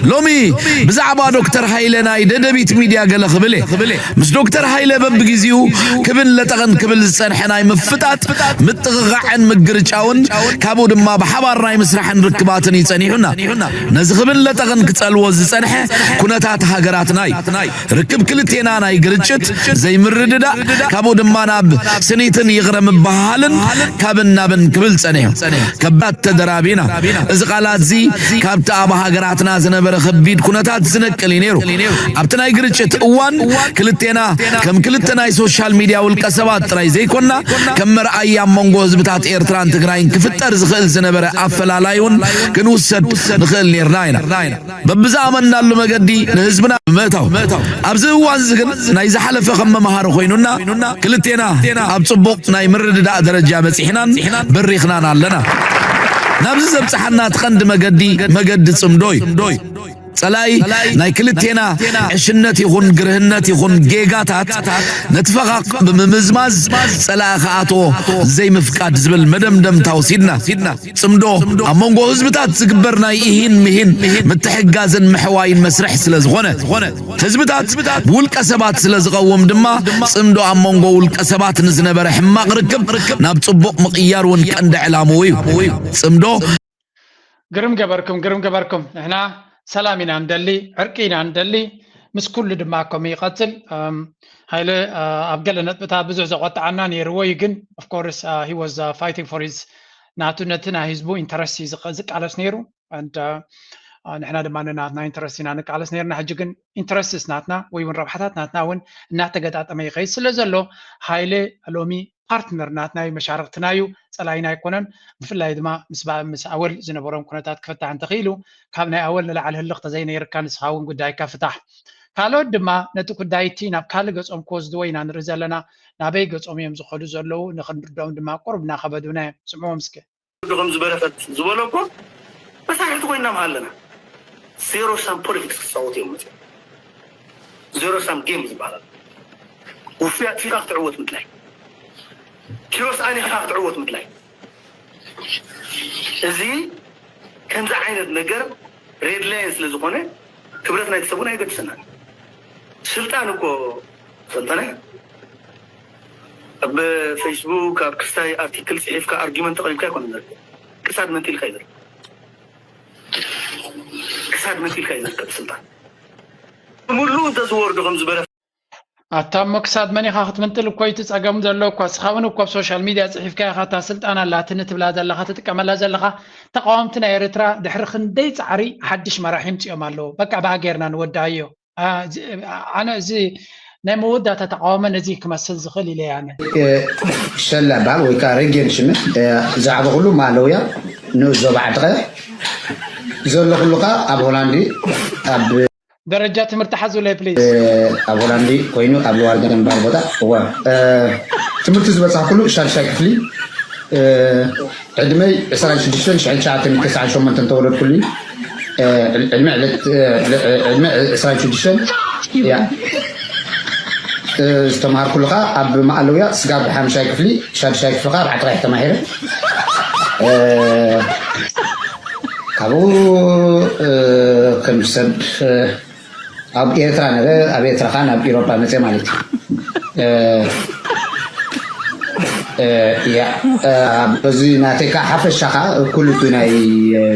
ሎሚ ብዛዕባ ዶክተር ሃይለ ናይ ደደቢት ሚድያ ገለ ክብል እየ። ምስ ዶክተር ሃይለ በብግዜኡ ክብን ለጠቕን ክብል ዝጸንሐ ናይ ምፍጣጥ ምጥቕቓዕን ምግርጫውን ካብኡ ድማ ብሓባር ናይ ምስራሕን ርክባትን እዩ ጸኒሑና። ነዚ ክብን ለጠቕን ክጸልዎ ዝጸንሐ ኩነታት ሃገራትና እዩ። ርክብ ክልቴና ናይ ግርጭት ዘይምርድዳእ ካብኡ ድማ ናብ ስኒትን ይቕረ ምበሃሃልን ካብን ናብን ክብል ጸኒሑ። ከባድ ተደራቢና። እዚ ቃላት እዚ ካብቲ ኣብ ሃገራትና ዝነበረ ከቢድ ኩነታት ዝነቅል እዩ ነይሩ። ኣብቲ ናይ ግርጭት እዋን ክልቴና ከም ክልተ ናይ ሶሻል ሚድያ ውልቀ ሰባት ጥራይ ዘይኮና ከም መርኣያ ኣብ መንጎ ህዝብታት ኤርትራን ትግራይን ክፍጠር ዝኽእል ዝነበረ ኣፈላላይ እውን ክንውሰድ ንኽእል ነይርና ኢና። በብዝኣመንናሉ መገዲ ንህዝብና ብምእታው ኣብዚ እዋን እዚ ግን ናይ ዝሓለፈ ከም መምሃሪ ኮይኑና ክልቴና ኣብ ጽቡቕ ናይ ምርድዳእ ደረጃ በጺሕናን በሪኽናን ኣለና። ናብዚ ዘብጽሓና እቲ ቀንዲ መገዲ መገዲ ጽምዶ እዩ። ጸላኢ ናይ ክልቴና ዕሽነት ይኹን ግርህነት ይኹን ጌጋታት ነቲ ፈቓቕ ብምምዝማዝ ጸላኢ ክኣትዎ ዘይምፍቃድ ዝብል መደምደምታ ወሲድና። ጽምዶ ኣብ መንጎ ህዝብታት ዝግበር ናይ ኢሂን ምሂን ምትሕጋዝን ምሕዋይን መስርሕ ስለ ዝኾነ፣ ህዝብታት ብውልቀ ሰባት ስለ ዝቐውም ድማ ጽምዶ ኣብ መንጎ ውልቀ ሰባት ንዝነበረ ሕማቕ ርክብ ናብ ጽቡቕ ምቕያር እውን ቀንዲ ዕላምኡ እዩ። ጽምዶ ግርም ገበርኩም፣ ግርም ገበርኩም። ንሕና ሰላም ኢና ንደሊ፣ ዕርቂ ኢና ንደሊ። ምስ ኩሉ ድማ ከምኡ ይቐጽል። ሃይለ ኣብ ገለ ነጥብታት ብዙሕ ዘቆጥዓና ነይርዎ እዩ፣ ግን of course he was fighting for his ናቱ ነቲ ናይ ህዝቡ ኢንተረስት እዩ ዝቃለስ ነይሩ። ንሕና ድማ ንናትና ኢንተረስት ኢና ንቃለስ ነርና። ሕጂ ግን ኢንተረስትስ ናትና ወይ እውን ረብሓታት ናትና እውን እናተገጣጠመ ይኸይድ ስለ ዘሎ ሃይለ ሎሚ ፓርትነር ናትና እዩ፣ መሻርክትና እዩ፣ ጸላይና ኣይኮነን። ብፍላይ ድማ ምስ ኣወል ዝነበሮም ኩነታት ክፍታሕ እንተኽኢሉ ካብ ናይ ኣወል ንላዕሊ ህልኽ ተዘይነይርካ ንስኻ እውን ጉዳይካ ፍታሕ። ካልኦት ድማ ነቲ ጉዳይ እቲ ናብ ካልእ ገጾም ክወስድዎ ኢና ንርኢ ዘለና። ናበይ ገጾም እዮም ዝኸዱ ዘለዉ ንኽንርድኦም ድማ ቁሩብ እናኸበዱና እዮም። ስምዕዎም እስከ። ድኹም ዝበረፈት ዝበሎ እኮ መሳርሕቲ ኮይና ኣለና። ዜሮ ሳም ፖለቲክስ ክፃወቱ እዮም መፅኦም። ዜሮ ሳም ጌም ዝበሃል ውፉይ ኣጥፊእካ ክትዕወት ምድላይ፣ ኪሮስ ኣኒኽካ ክትዕወት ምድላይ። እዚ ከምዚ ዓይነት ነገር ሬድ ላይን ስለ ዝኾነ ክብረት ናይቲ ሰብ እውን ኣይገድሰናን። ስልጣን እኮ ሰልጠነ ኣብ ፌስቡክ ኣብ ክስታይ ኣርቲክል ፅሒፍካ ኣርጊመንት ተቐሪብካ ኣይኮነ ዘርግ ክሳድ መንጢልካ ይዘርግ ክሳድ መንጢልካ ይዘርግ ስልጣን ሙሉ እንተዝወርዱ ከም ዝበረ ኣታ እሞ ክሳድ መን ኢኻ ክትምንጥል እኮ እዩ እቲ ጸገም ዘሎ እኳ። እስኻ እውን እኮ ኣብ ሶሻል ሚድያ ጽሒፍካ ኢኻ እታ ስልጣን ኣላትኒ ትብላ ዘለኻ ትጥቀመላ ዘለኻ። ተቃወምቲ ናይ ኤርትራ ድሕሪ ክንደይ ጻዕሪ ሓድሽ መራሒ ይምጽኦም ኣለዉ። በቃ ብኣ ጌርና ንወድኣዮ። ኣነ እዚ ናይ መወዳእታ ተቃውሞ ነዚ ክመስል ዝኽእል ኢለ ኣነ። ሸላ በሃል ወይ ከዓ ሬጌን ሽምን ዝዓበ ኩሉ ማለውያ ንኡስ ዞባ ዓዲ ቀይሕ ዘሎ ኩሉ ከዓ ኣብ ሆላንዲ ኣብ ደረጃ ትምህርቲ ሓዙለይ ፕሊዝ። ኣብ ሆላንዲ ኮይኑ ኣብ ልዋርገን በሃል ቦታ እዋ ትምህርቲ ዝበፅሓ ኩሉ ሻድሻይ ክፍሊ ዕድመይ ዕስራን ሽዱሽተን ሽሕን ትሽዓተን ሚእትን ተስዓን ሸሞንተን ተወለድኩሉ እዩ። ዕድመ ዕለት ዕድመ ዕስራን ሽዱሽተን እያ። ዝተምሃርኩሉ ከዓ ኣብ ማእለውያ ስጋብ ሓምሻይ ክፍሊ ሻድሻይ ክፍሊ ከዓ ኣብ ዓዲ ቀይሕ ተማሂረ። ካብኡ ከም ሰብ ኣብ ኤርትራ ነበረ ኣብ ኤርትራ ከዓ ናብ ኢሮፓ መፀ ማለት እዩ። ያ በዚ ናተይ ከዓ ሓፈሻ ከዓ ኩሉ እቲ ናይ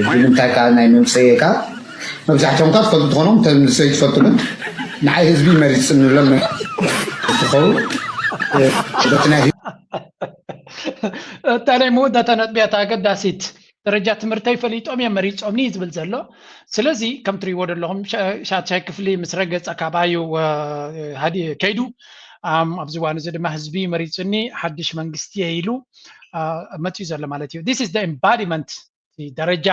ብምንታይ ከዓ ናይ መምፀየ ከዓ መብዛሕትኦም ከዓ ትፈልጡ ትኾኖም ተምልሰ ይትፈልጡ ግን ንዓይ ህዝቢ መሪፅንሎም ትኸውን በቲ ናይ እታ ናይ መወዳእታ ነጥብያ እታ ኣገዳሲት ደረጃ ትምህርተይ ፈሊጦም እዮም መሪፆምኒ እዩ ዝብል ዘሎ። ስለዚ ከም ትሪእዎ ዘለኹም ሻድሻይ ክፍሊ ምስ ረገፀ ካባዩ ከይዱ ኣብዚ እዋን እዚ ድማ ህዝቢ መሪፁኒ ሓድሽ መንግስቲ እየ ኢሉ መፅዩ ዘሎ ማለት እዩ። This is the embodiment ደረጃ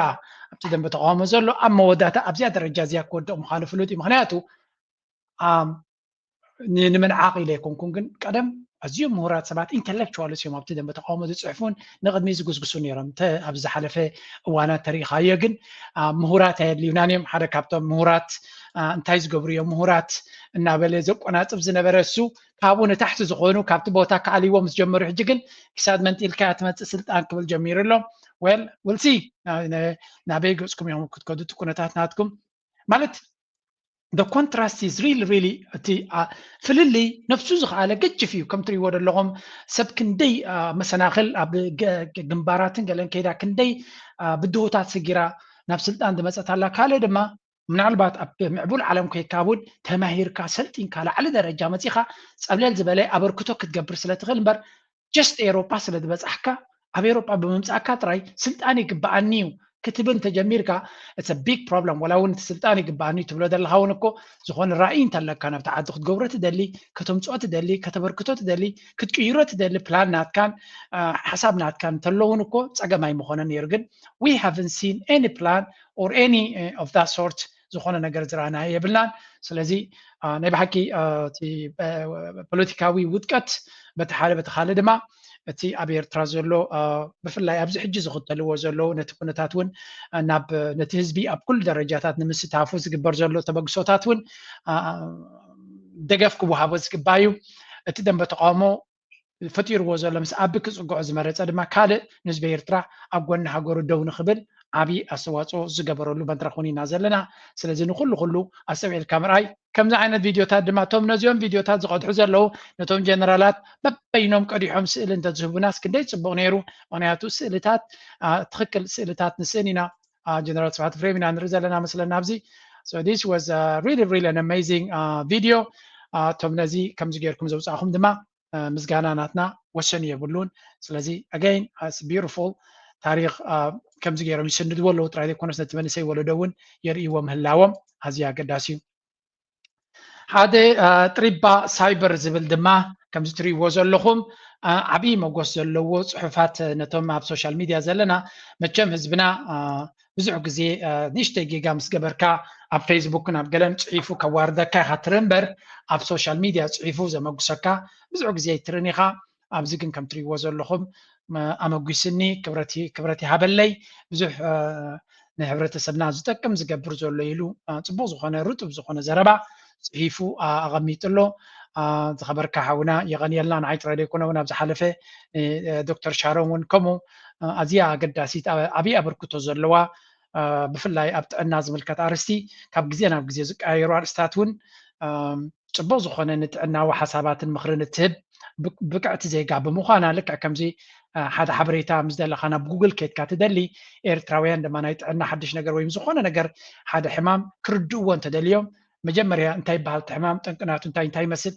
ኣብቲ ደንበ ተቃውሞ ዘሎ ኣብ መወዳእታ ኣብዚኣ ደረጃ እዚኣ ክወድቕ ምዃኑ ፍሉጥ እዩ። ምክንያቱ ንምንዓቕ ኢለ ኣይኮንኩን፣ ግን ቀደም ኣዝዮም ምሁራት ሰባት ኢንተሌክቹዋልስ እዮም ኣብቲ ደንበ ተቃውሞ ዝፅሕፉን ንቕድሚ ዝጉስጉሱ ነይሮም። እንተ ኣብ ዝሓለፈ እዋናት ተሪኢኻዮ ግን ምሁራት ኣየድልዩናን እዮም። ሓደ ካብቶም ምሁራት እንታይ ዝገብሩ እዮም ምሁራት እናበለ ዘቆናፅብ ዝነበረ እሱ ካብኡ ንታሕቲ ዝኾኑ ካብቲ ቦታ ክኣልይዎ ምስ ጀመሩ ሕጂ ግን ክሳድ መንጢልካ እያ ትመፅእ ስልጣን ክብል ጀሚሩ ኣሎ። Well we'll see ናበይ ገፅኩም እዮም ክትከዱ እቲ ኩነታት ናትኩም ማለት the contrast is really really እቲ ፍልልይ ነፍሱ ዝኸኣለ ገጅፍ እዩ። ከም ትሪእዎ ዘለኹም ሰብ ክንደይ መሰናኽል ኣብ ግንባራትን ገለን ከይዳ ክንደይ ብድሆታት ሰጊራ ናብ ስልጣን ዝመፀት ኣላ። ካልእ ድማ ምናልባት ኣብ ምዕቡል ዓለም ኮይካ እውን ተማሂርካ ሰልጢንካ ላዕሊ ደረጃ መፂኻ ፀብለል ዝበለ ኣበርክቶ ክትገብር ስለ ትኽእል እምበር just ኤሮጳ ስለ ዝበፃሕካ ኣብ ኤሮጳ ብምምፃእካ ጥራይ ስልጣን ይግበኣኒ እዩ ክትብል እንተጀሚርካ it's a big problem። ወላ እውን እቲ ስልጣን ይግበኣኒ እዩ ትብሎ ዘለኻ እውን እኮ ዝኾነ ራእይ እንተለካ ናብቲ ዓዲ ክትገብሮ ትደሊ ከተምፅኦ ትደሊ ከተበርክቶ ትደሊ ክትቅይሮ ትደሊ ፕላን ናትካን ሓሳብ ናትካን እንተሎ እውን እኮ ፀገም ኣይምኾነን ነይሩ። ግን we haven't seen any plan or any of that sort ዝኾነ ነገር ዝረኣናዮ የብልናን። ስለዚ ናይ ብሓቂ እቲ ፖለቲካዊ ውድቀት በቲ ሓደ በቲ ካልእ ድማ እቲ ኣብ ኤርትራ ዘሎ ብፍላይ ኣብዚ ሕጂ ዝኽተልዎ ዘለዉ ነቲ ኩነታት እውን ናብ ነቲ ህዝቢ ኣብ ኩሉ ደረጃታት ንምስታፉ ዝግበር ዘሎ ተበግሶታት እውን ደገፍ ክወሃቦ ዝግባእ እዩ። እቲ ደንበ ተቃውሞ ፈጢርዎ ዘሎ ምስ ኣቢ ክፅግዖ ዝመረፀ ድማ ካልእ ንህዝቢ ኤርትራ ኣብ ጎኒ ሃገሩ ደው ንክብል ዓብዪ ኣስተዋፅኦ ዝገበረሉ መድረኽ እውን ኢና ዘለና። ስለዚ ንኩሉ ኩሉ ኣስተውዒልካ ምርኣይ ከምዚ ዓይነት ቪድዮታት ድማ እቶም ነዚኦም ቪድዮታት ዝቐድሑ ዘለዉ ነቶም ጀነራላት በበይኖም ቀዲሖም ስእሊ እንተዝህቡናስ ክንደይ ፅቡቕ ነይሩ። ምክንያቱ ስእልታት ትክክል ስእልታት ንስእን ኢና። ጀነራል ስብሓት ፍሬም ኢና ንርኢ ዘለና መስለና ኣብዚ። So this was really really an amazing video። እቶም ነዚ ከምዚ ጌርኩም ዘውፃእኹም ድማ ምስጋና ናትና ወሰን የብሉን። ስለዚ again it's beautiful ታሪክ ከምዚ ገይሮም ይስንድዎ ኣለዉ ጥራይ ዘይኮነስ ነቲ መንእሰይ ወለዶ እውን የርእይዎ ምህላዎም ኣዝዩ ኣገዳሲ እዩ። ሓደ ጥሪባ ሳይበር ዝብል ድማ ከምዚ ትርእይዎ ዘለኹም ዓብዪ መጎስ ዘለዎ ፅሑፋት ነቶም ኣብ ሶሻል ሚድያ ዘለና መቸም ህዝብና ብዙሕ ግዜ ንእሽተይ ጌጋ ምስ ገበርካ ኣብ ፌስቡክን ኣብ ገለን ፅሒፉ ከዋርደካ ኢኻ ትርኢ እምበር ኣብ ሶሻል ሚድያ ፅሒፉ ዘመጉሰካ ብዙሕ ግዜ ኣይትርን ኢኻ። ኣብዚ ግን ከም ትርእይዎ ዘለኹም ኣመጒስኒ ክብረት ይሃበለይ። ብዙሕ ንሕብረተሰብና ዝጠቅም ዝገብር ዘሎ ኢሉ ፅቡቕ ዝኾነ ርጡብ ዝኾነ ዘረባ ፅሒፉ ኣቐሚጡ ኣሎ። ዝኸበርካ ሓውና የቐንየልና። ንዓይ ጥራይ ዘይኮነ እውን ኣብ ዝሓለፈ ዶክተር ሻሮን እውን ከምኡ ኣዝያ ኣገዳሲት ዓብዪ ኣበርክቶ ዘለዋ ብፍላይ ኣብ ጥዕና ዝምልከት ኣርእስቲ ካብ ግዜ ናብ ግዜ ዝቀያየሩ ኣርእስታት እውን ፅቡቕ ዝኾነ ንጥዕናዊ ሓሳባትን ምኽርን እትህብ ብቅዕቲ ዜጋ ብምዃና ልክዕ ከምዚ ሓደ ሓበሬታ ምስ ደለኻ ናብ ጉግል ኬድካ ትደሊ ኤርትራውያን ድማ ናይ ጥዕና ሓድሽ ነገር ወይም ዝኾነ ነገር ሓደ ሕማም ክርድእዎ እንተደልዮም መጀመርያ እንታይ ይበሃል እቲ ሕማም ጠንቅናቱ እንታይ እንታይ ይመስል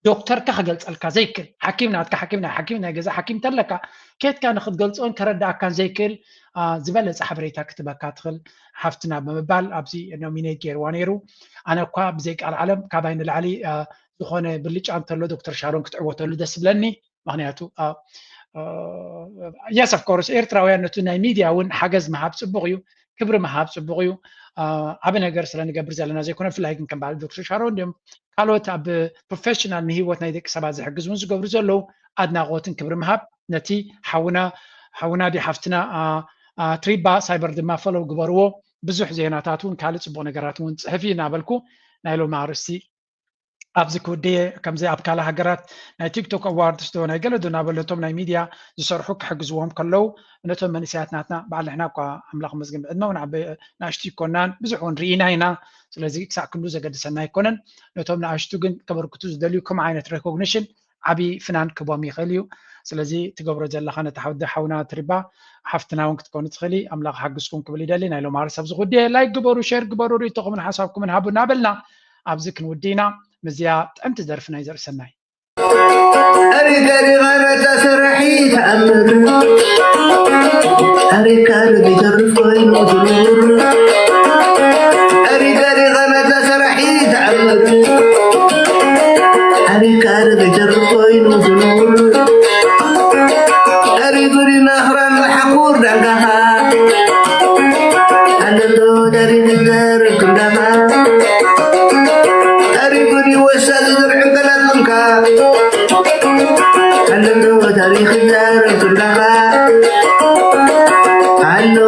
ዶክተርካ ክገልፀልካ ዘይክእል ሓኪም ናትካ ሓኪም ናይ ሓኪም ናይ ገዛ ሓኪም እንተለካ ኬድካ ንክትገልፆን ከረዳእካን ዘይክእል ዝበለፀ ሓበሬታ ክትበካ ትኽእል ሓፍትና ብምባል ኣብዚ ኖሚኔት ገይርዋ ነይሩ። ኣነ እኳ ብዘይ ቃል ዓለም ካባይ ንላዕሊ ዝኾነ ብልጫ እንተሎ ዶክተር ሻሮን ክትዕወተሉ ደስ ዝብለኒ። ምክንያቱ yes of course ኤርትራውያን ነቲ ናይ ሚድያ እውን ሓገዝ ምሃብ ፅቡቕ እዩ፣ ክብሪ ምሃብ ፅቡቕ እዩ። ዓብ ነገር ስለንገብር ዘለና ዘይኮነ ብፍላይ ግን ከም በዓል ዶክተር ሻሮን እንዲም ካልኦት ኣብ ፕሮፌሽናል ንሂወት ናይ ደቂ ሰባት ዝሕግዝ እውን ዝገብሩ ዘለዉ ኣድናቆትን ክብሪ ምሃብ ነቲ ሓውና ሓውና ዲ ሓፍትና ትሪባ ሳይበር ድማ ፈለው ግበርዎ። ብዙሕ ዜናታት እውን ካልእ ፅቡቕ ነገራት እውን ፅሕፊ እናበልኩ ናይ ሎም ኣርእስቲ ኣብዚ ክውድየ ከምዚ ኣብ ካልእ ሃገራት ናይ ቲክቶክ ኣዋርድስ ዶ ናይ ገለ ዶ እናበለቶም ናይ ሚድያ ዝሰርሑ ክሕግዝዎም ከለዉ ነቶም መንእሰያት ናትና በዓል ንሕና እኳ ኣምላኽ መስግን ብዕድመ እውን ዓበ ናእሽቱ ይኮናን ብዙሕ እውን ርኢና ኢና። ስለዚ ክሳዕ ክንዱ ዘገድሰና ኣይኮነን። ነቶም ናእሽቱ ግን ከበርክቱ ዝደልዩ ከም ዓይነት ሬኮግኒሽን ዓብዪ ፍናን ክቦም ይኽእል እዩ። ስለዚ ትገብሮ ዘለኻ ነቲ ሓውዲ ሓውና ትሪባ ሓፍትና እውን ክትኮኑ ትኽእሊ ኣምላኽ ሓግዝኩም ክብል ይደሊ። ናይ ሎማሪ ሰብ ዝኹድየ ላይክ ግበሩ፣ ሼር ግበሩ፣ ርእይቶኹምን ሓሳብኩምን ሃቡ እናበልና ኣብዚ ክንውዲ ኢና። ምዝያ ጥዕምቲ ደርፊ ናይ ዘርእሰናይ أريد أريد غير تسرحي تأمر أريد كان بيترف كوين وزنور أريد أريد غير تسرحي تأمر أريد كان بيترف كوين وزنور أريد أريد نهرا الحقور دقها أنا دو داري نزار كلها أريد أريد وسال درع بلدنك أنا دو داري خزار كلها أنا